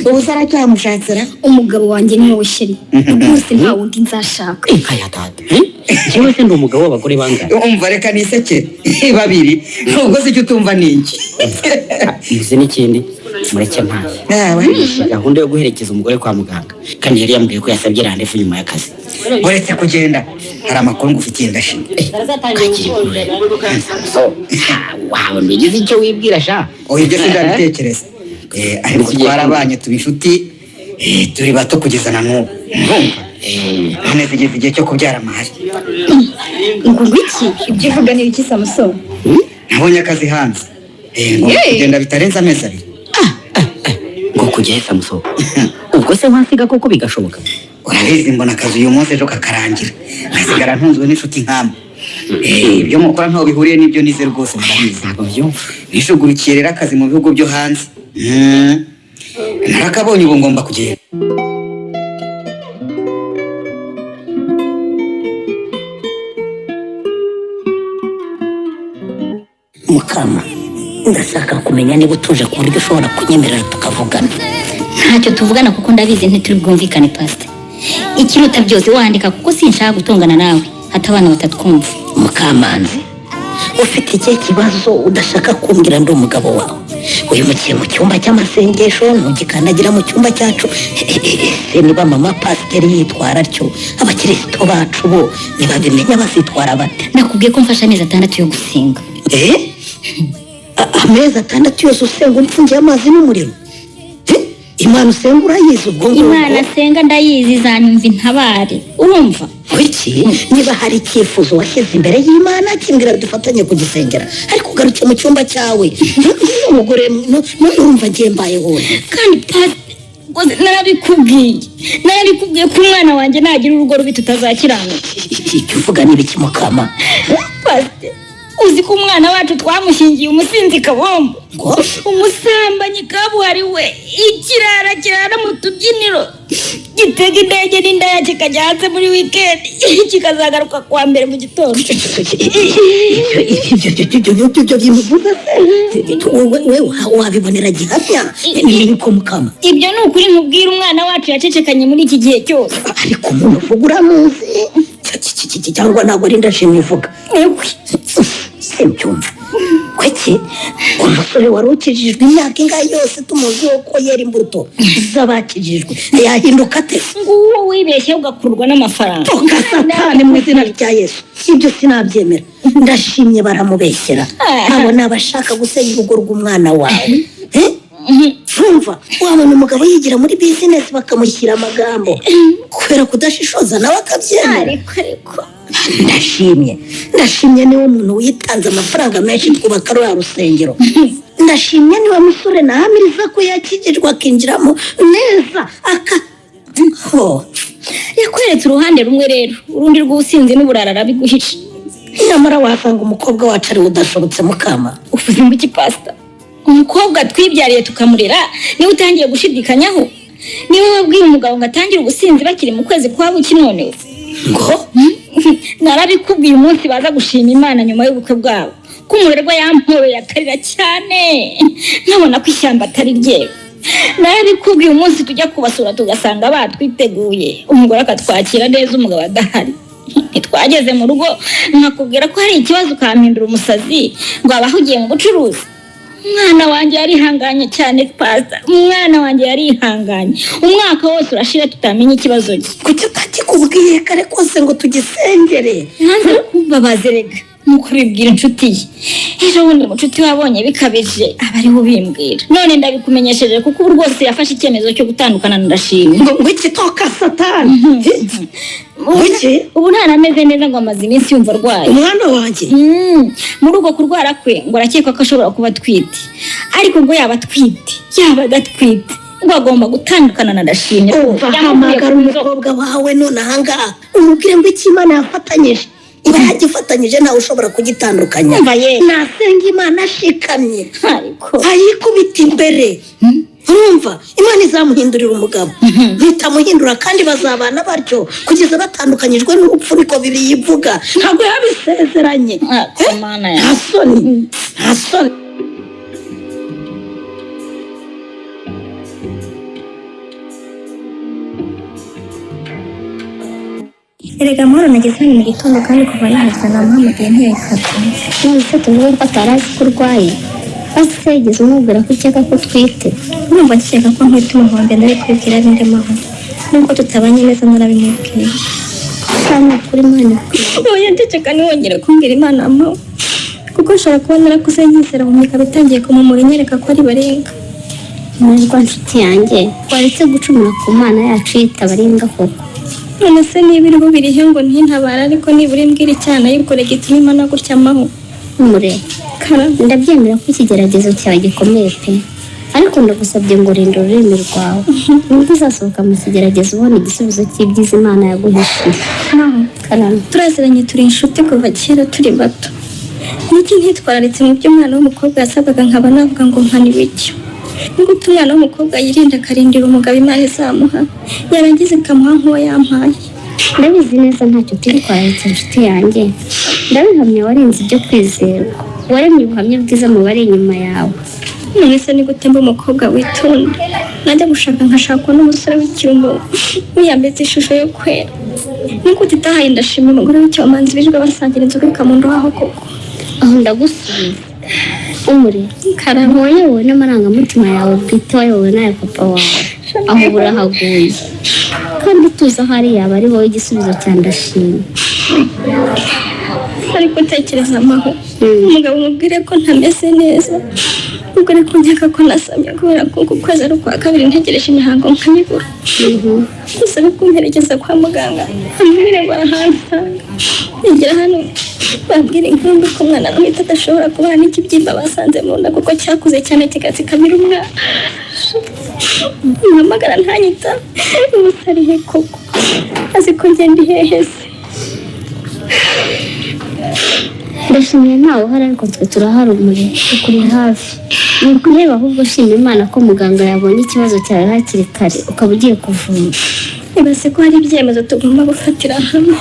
Ubu se aracyamushatsira? Umugabo wanjye ni wowe chéri, rwose nta wundi nzashaka. Inka ya data. Eh? Njyewe se ndi umugabo w'abagore bangahe? Umva, reka niseke, babiri. Ubwo se icyo utumva ni iki? Muzi n'ikindi, mureke ntahe. Nawe. Gahunda yo guherekeza umugore kwa muganga, kandi yari yambwiye ko yasabye rendez-vous nyuma y'akazi. Uretse kugenda, hari amakuru ngufitiye ndashimye. Kakiri kure so wawe ntugize icyo wibwira sha. Oya, ibyo sindabitekereza. Ariko twarabanye tuba inshuti, turi bato kugeza na n'ubu, urumva? None zigeze igihe cyo kubyara amahari. Ngo iki? Ibyo uvuga ni ibiki, Samusoni? Nabonye akazi hanze. Ngomba Yeee. kugenda bitarenze amezi 2. Ngo kujya he, Samusoni? Ubwo se wansiga koko bigashoboka? Urabizi, mbona akazi uyu munsi, ejo kakarangira, nkasigara ntunzwe n'inshuti nkama. Ibyo mukora ntaho bihuriye n'ibyo nize rwose, murabizi. Ntabwo byumva. Nishugurukiye rero akazi mu bihugu byo hanze. Narakabonye, ubu ngomba kugenda. Mukama, ndashaka kumenya niba utuje ku buryo ushobora kunyemerera tukavugana. Ntacyo tuvugana kuko ndabizi ntituri bwumvikane, pasite. Ikiruta byose wandika kuko sinshaka gutongana nawe, hato abana batatwumva. Mukamanzi, ufite ikihe kibazo udashaka kumbwira? Ndi umugabo wawe. Wimukiye mu cyumba cy'amasengesho, ntugikandagira mu cyumba cyacu. Ese niba mama pasiteri yitwara atyo, abakirisito bacu bo ntibabimenya bazitwara bate? Nakubwiye ko mfashe amezi 6 yo gusenga. Eh? Amezi 6 yose usenga umfungiye amazi n'umuriro? Eh? Imana usenga urayizi ubwo ngubwo? Imana senga ndayizi, izanyumva intabare, urumva? Kuki? Niba hari icyifuzo washyize imbere y'Imana, kimbwira dufatanye kugisengera, ariko ugaruke mu cyumba cyawe umugore none urumva ngiye mbayeho nte? Kandi pasite rwose narabikubwiye ko umwana wanjye nagira urugo rubi tutazakiranuka. Icyo uvuga ni ibiki, Mukama? Pasite, uzi ko umwana wacu twamushyingiye umusinzi kabombo, Ngo? umusambanyi kabuhariwe, ikirara kirara mu tubyiniro, gitega indege n'indaya, kikajya hanze muri wikendi kikazagaruka kuwa mbere mu gitondo? Ibyo bintu uvuga se wowe wabibonera gihamya niko, Mukama? Ibyo ni ukuri nkubwira, umwana wacu yacecekanye muri iki gihe cyose. Ariko umuntu uvuga uramuzi cyangwa ntabwo ari ndashimye uvuga? Simbyumva. Kuki umusore wari ukijijwe imyaka ingahe yose tumuziho ko yera imbuto z'abakijijwe yahinduka ate? Nguwo wibeshye ugakururwa n'amafaranga. Toka Satani mu izina rya Yesu! Ibyo sinabyemera. Ndashimye baramubeshyera. Abo ni abashaka gusenya urugo rw'umwana wawe. Eh? Urumva wabona umugabo yigira muri bizinesi bakamushyira amagambo kubera kudashishoza nawe akabyemera. Ariko ariko Ndashimye niwe muntu witanze amafaranga menshi twubaka ruriya rusengero. Ndashimye niwe musore nahamiriza ko yakijijwe akinjiramo neza aka ho. Yakweretse uruhande rumwe rero, urundi rw'ubusinzi n'uburara arabiguhisha. Nyamara wasanga umukobwa wacu ari we udashobotse, mukama. Uvuze ngo iki, pasita? Umukobwa twibyariye tukamurera niwe utangiye gushidikanyaho? Niwe wabwiye umugabo ngo atangire ubusinzi bakiri mu kwezi kwa buki? None ngo narabikubwiye umunsi baza gushima Imana nyuma y'ubukwe bwabo, ko umurerwa yampobeye akarira cyane nkabona ko ishyamba atari ryewe. Narabikubwiye umunsi tujya kubasura tugasanga batwiteguye, umugore akatwakira neza umugabo adahari. Ntitwageze mu rugo nkakubwira ko hari ikibazo ukampindura umusazi ngo abahugiye mu bucuruzi? Umwana wanjye yarihanganye cyane, pasita, umwana wanjye yarihanganye, umwaka wose urashira tutamenya ikibazo cye. Kuki utakikubwiye kare kose ngo tugisengere? Yanze kumbabaza erega, nuko bibwira inshuti ye. Ejo bundi mucuti wabonye bikabije aba ariwe ubimbwira. None ndabikumenyesheje kuko ubu rwose yafashe icyemezo cyo gutandukana na Ndashimye. Ngo iki? Toka satani! Iki? Ubu ntanameze neza, ngo amaze iminsi yumva arwaye. Umwana wanjye? Muri ubwo kurwara kwe ngo arakekwa ko ashobora kuba atwite, ariko ngo yaba atwite yaba adatwite ngo agomba gutandukana na Ndashimye. Umva, hamagara umukobwa wawe none ahangaha umubwire ngo icyo Imana yafatanyije iba yagifatanyije, ntawe ushobora kugitandukanya. Umva ye. Nasenga Imana ashikamye ariko ayikubita imbere, urumva Imana izamuhindurira umugabo, ntitamuhindura kandi bazabana batyo kugeza batandukanyijwe n'urupfu, niko bibiyivuga, ntabwo yabisezeranye. Ako Mana Nta yawe. soni, nta soni. Erega Amahoro, nageze hano mu gitondo kandi kuva nahagera namuhamagaye ntiyayifata. None se tuvuge ko atari azi ko urwaye? Maze se yigeze umubwira ko ukeka ko utwite? Urumva nkeka ko ntwite umuhondo, ndari kubibwira bindi Mahoro? Nubwo tutabanye neza narabimubwiye. Kandi ukuri Imana ikwiye. Oya, ndeceka, ntiwongere kumbwira Imana Amahoro, kuko nshobora kuba narakuze nkizera mu ikaba itangiye kumumura inyereka ko ari barenga. Mwerwa nshuti yanjye, waretse gucumura ku Mana yacu yita baringa koko? None se niba iriho birihe ngo ntintabara, ariko nibura imbwira icyaha nayikore gituma imana gutya Amahoro? Mure Karame. Ndabyemera ko ikigeragezo cyawe gikomeye pe, ariko ndagusabye ngo rinda ururimi rwawe, nibwo uzasohoka mu kigeragezo ubona igisubizo cy'ibyiza Imana yaguhishiye. Mahoro, Karame. Turaziranye, turi inshuti kuva kera turi bato. Niki ntitwararitse mu byo umwana w'umukobwa yasabwaga nkaba navuga ngo mpaniwe icyo? Ni gute umwana w'umukobwa yirinda akarindira umugabo Imana izamuha, yarangiza ikamuha nk'uwo yampaye? Ndabizi neza ntacyo utitwararitse inshuti yanjye, ndabihamya. Warinze ibyo kwizerwa, waremye ubuhamya bwiza mu bari inyuma yawe. None se ni gute mba umukobwa witonda, najya gushaka nkashakwa n'umusore w'ikirumbo wiyambitse ishusho yo kwera? Ni gute itahaye Ndashima umugore w'icyomanzi birirwa basangira inzoga ikamundohaho koko? Aho ndagusubiza umure. Karame. Ntiwayobowe n'amarangamutima yawe bwite, wayobowe n'aya papa wawe. Aho burahaguye, kandi utuzi aho ari yaba ari wowe igisubizo cya Ndashima. Ariko utekereza Amaho, umugabo umubwire ko ntameze neza, ubwo ko nkeka ko nasamye kubera ko uku kwezi ari ukwa kabiri ntegereje imihango nkayibura. Gusa kumperekeza kwa muganga, ambwire ngo arahansanga, nigera hano bambwira inkuru mbi ko umwana ntwite adashobora kubana n'ikibyimba basanze mu nda kuko cyakuze cyane kigatsikamira umwana. Mpamagara ntanyita, ubu arihe koko? Azi ko ngenda ihehe se? Ndashimiye ntawe uhari, ariko twe turahari umure, tukuri hafi. Ni ukureba ahubwo shima Imana ko muganga yabonye ikibazo cyawe hakiri kare, ukaba ugiye kuvurwa. Ibaze ko hari ibyemezo tugomba gufatira hamwe,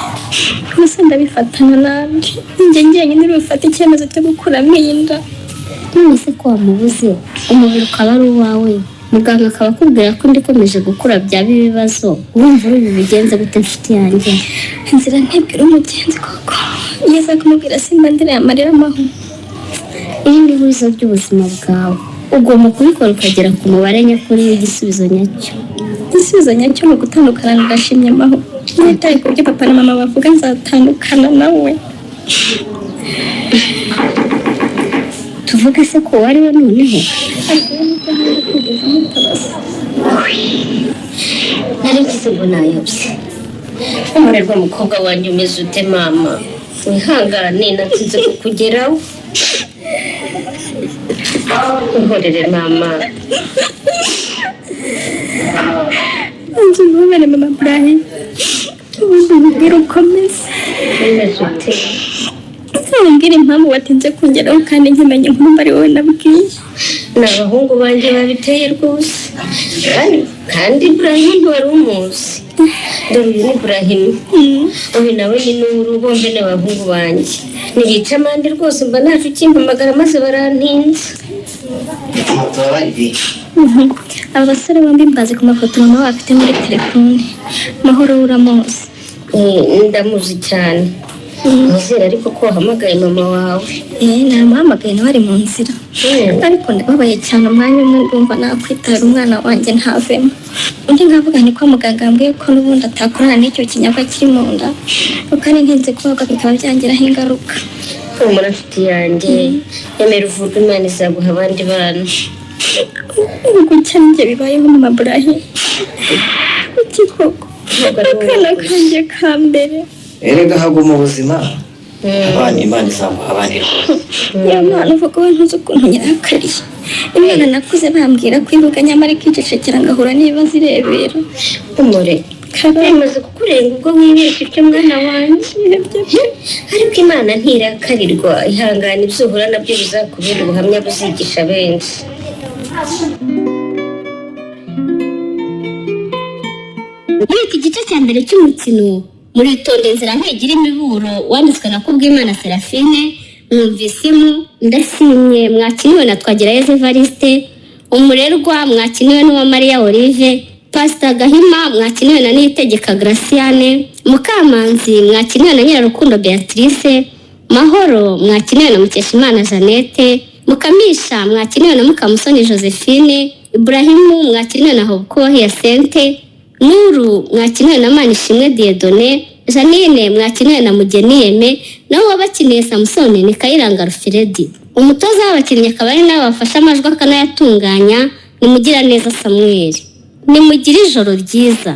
gusa ndabifatanya nande? Njye njyenyine uri bufate icyemezo cyo gukuramo iyi nda? None se ko wamubuze, umubiri ukaba ari uwawe, muganga akaba akubwira ko indi ikomeje gukura byaba ibibazo, urumva uri bubigenze gute inshuti yanjye? Inzira ntibwira umugenzi koko. Iyo aza kumubwira simba ndiriye amarira Amaho. Iri ni ihurizo ry'ubuzima bwawe, ugomba kubikora ukagera ku mubare nyakuri w'igisubizo nyacyo. Igisubizo nyacyo ni ugutandukana na Ndashimye Amaho. Nitaye ku byo papa na mama bavuga, nzatandukana nawe. Tuvuge se ko uwo ari we noneho? Ariko we nubwo ntabwo kwigeze amutabaza. Nari ngize ngo nayobye. Umurerwa mukobwa wanjye, umeze ute mama? Wihangane, natsinze kukugeraho. Ihorere mama. Inzu ntubere mama Burayi, ubundi umubwire uko ameze. Umeze ute? Uzamubwire impamvu watinze kungeraho kandi nkimenya inkuru ari wowe nabwiye. Ni abahungu banjye babiteye rwose, kandi Burayimu ntiwari umuzi. Dore uyu ni Burayimu, uyu nawe ni Nuru, bombi ni abahungu banjye. Nibica amande rwose, mba naje ukimpamagara maze barantinza. Tubabarire. Aba basore bombi mbazi ku mafoto mama wabo afite muri telefone. Mahoro uramuzi? Ndamuzi cyane. Nizere ariko ko wahamagaye mama wawe. Namuhamagaye, nawe ari mu nzira, ariko ndababaye cyane. Umwanya umwe ndumva nakwitahira umwana wanjye ntavemo, undi nkavuga ni kwa muganga yambwiye ko n'ubundi atakorana n'icyo kinyabwa kiri mu nda, kandi ntinze kubagwa bikaba byangiraho ingaruka. Humura nshuti yanjye, emera uvurwe, Imana izaguha abandi bana. Ubwo cyane njye bibayeho mama Burahi, kuki koko akana kanjye ka mbere? Erega haguma ubuzima, abana Imana izamuha abandi rwose. Ya mwana uvuga we, ntuzi ukuntu nyirakariye Imana. Nakuze bambwira ko imbuga nyamara ikicecekera, ngahura n'ibibazo irebera. Humure, bimaze kukurenga ubwo wibeshya utyo mwana wanjye, ariko Imana ntirakarirwa. Ihangane, ibyo uhura nabyo bizakubera ubuhamya buzigisha benshi. Muri iki gice cya mbere cy'umukino Muritonde inzira ntigira imiburo, wanditswe na Kubwimana Serafine, mwumvisemo Ndashimye mwakiniwe na Twagirayezu Evariste, Umurerwa mwakiniwe n'Uwamariya Olive, Pasita Gahima mwakiniwe na Niyitegeka Graciane, Mukamanzi mwakiniwe na Nyirarukundo Beatrice, Mahoro mwakiniwe na Mukeshimana Jeannette, Mukamisha mwakiniwe na Mukamusoni Josephine, Ibrahimu mwakiniwe na Hobukubaho Hyacinthe, Nuru mwakiniwe na Manishimwe Dieudonné, Janine mwakiniwe na Mugeni Yeme, naho uwabakiniye Samusoni ni Kayiranga Alfred. Umutoza w'abakinnyi akaba ari nawe wafashe amajwi akanayatunganya ni Mugiraneza Samuel. Nimugire ijoro ryiza.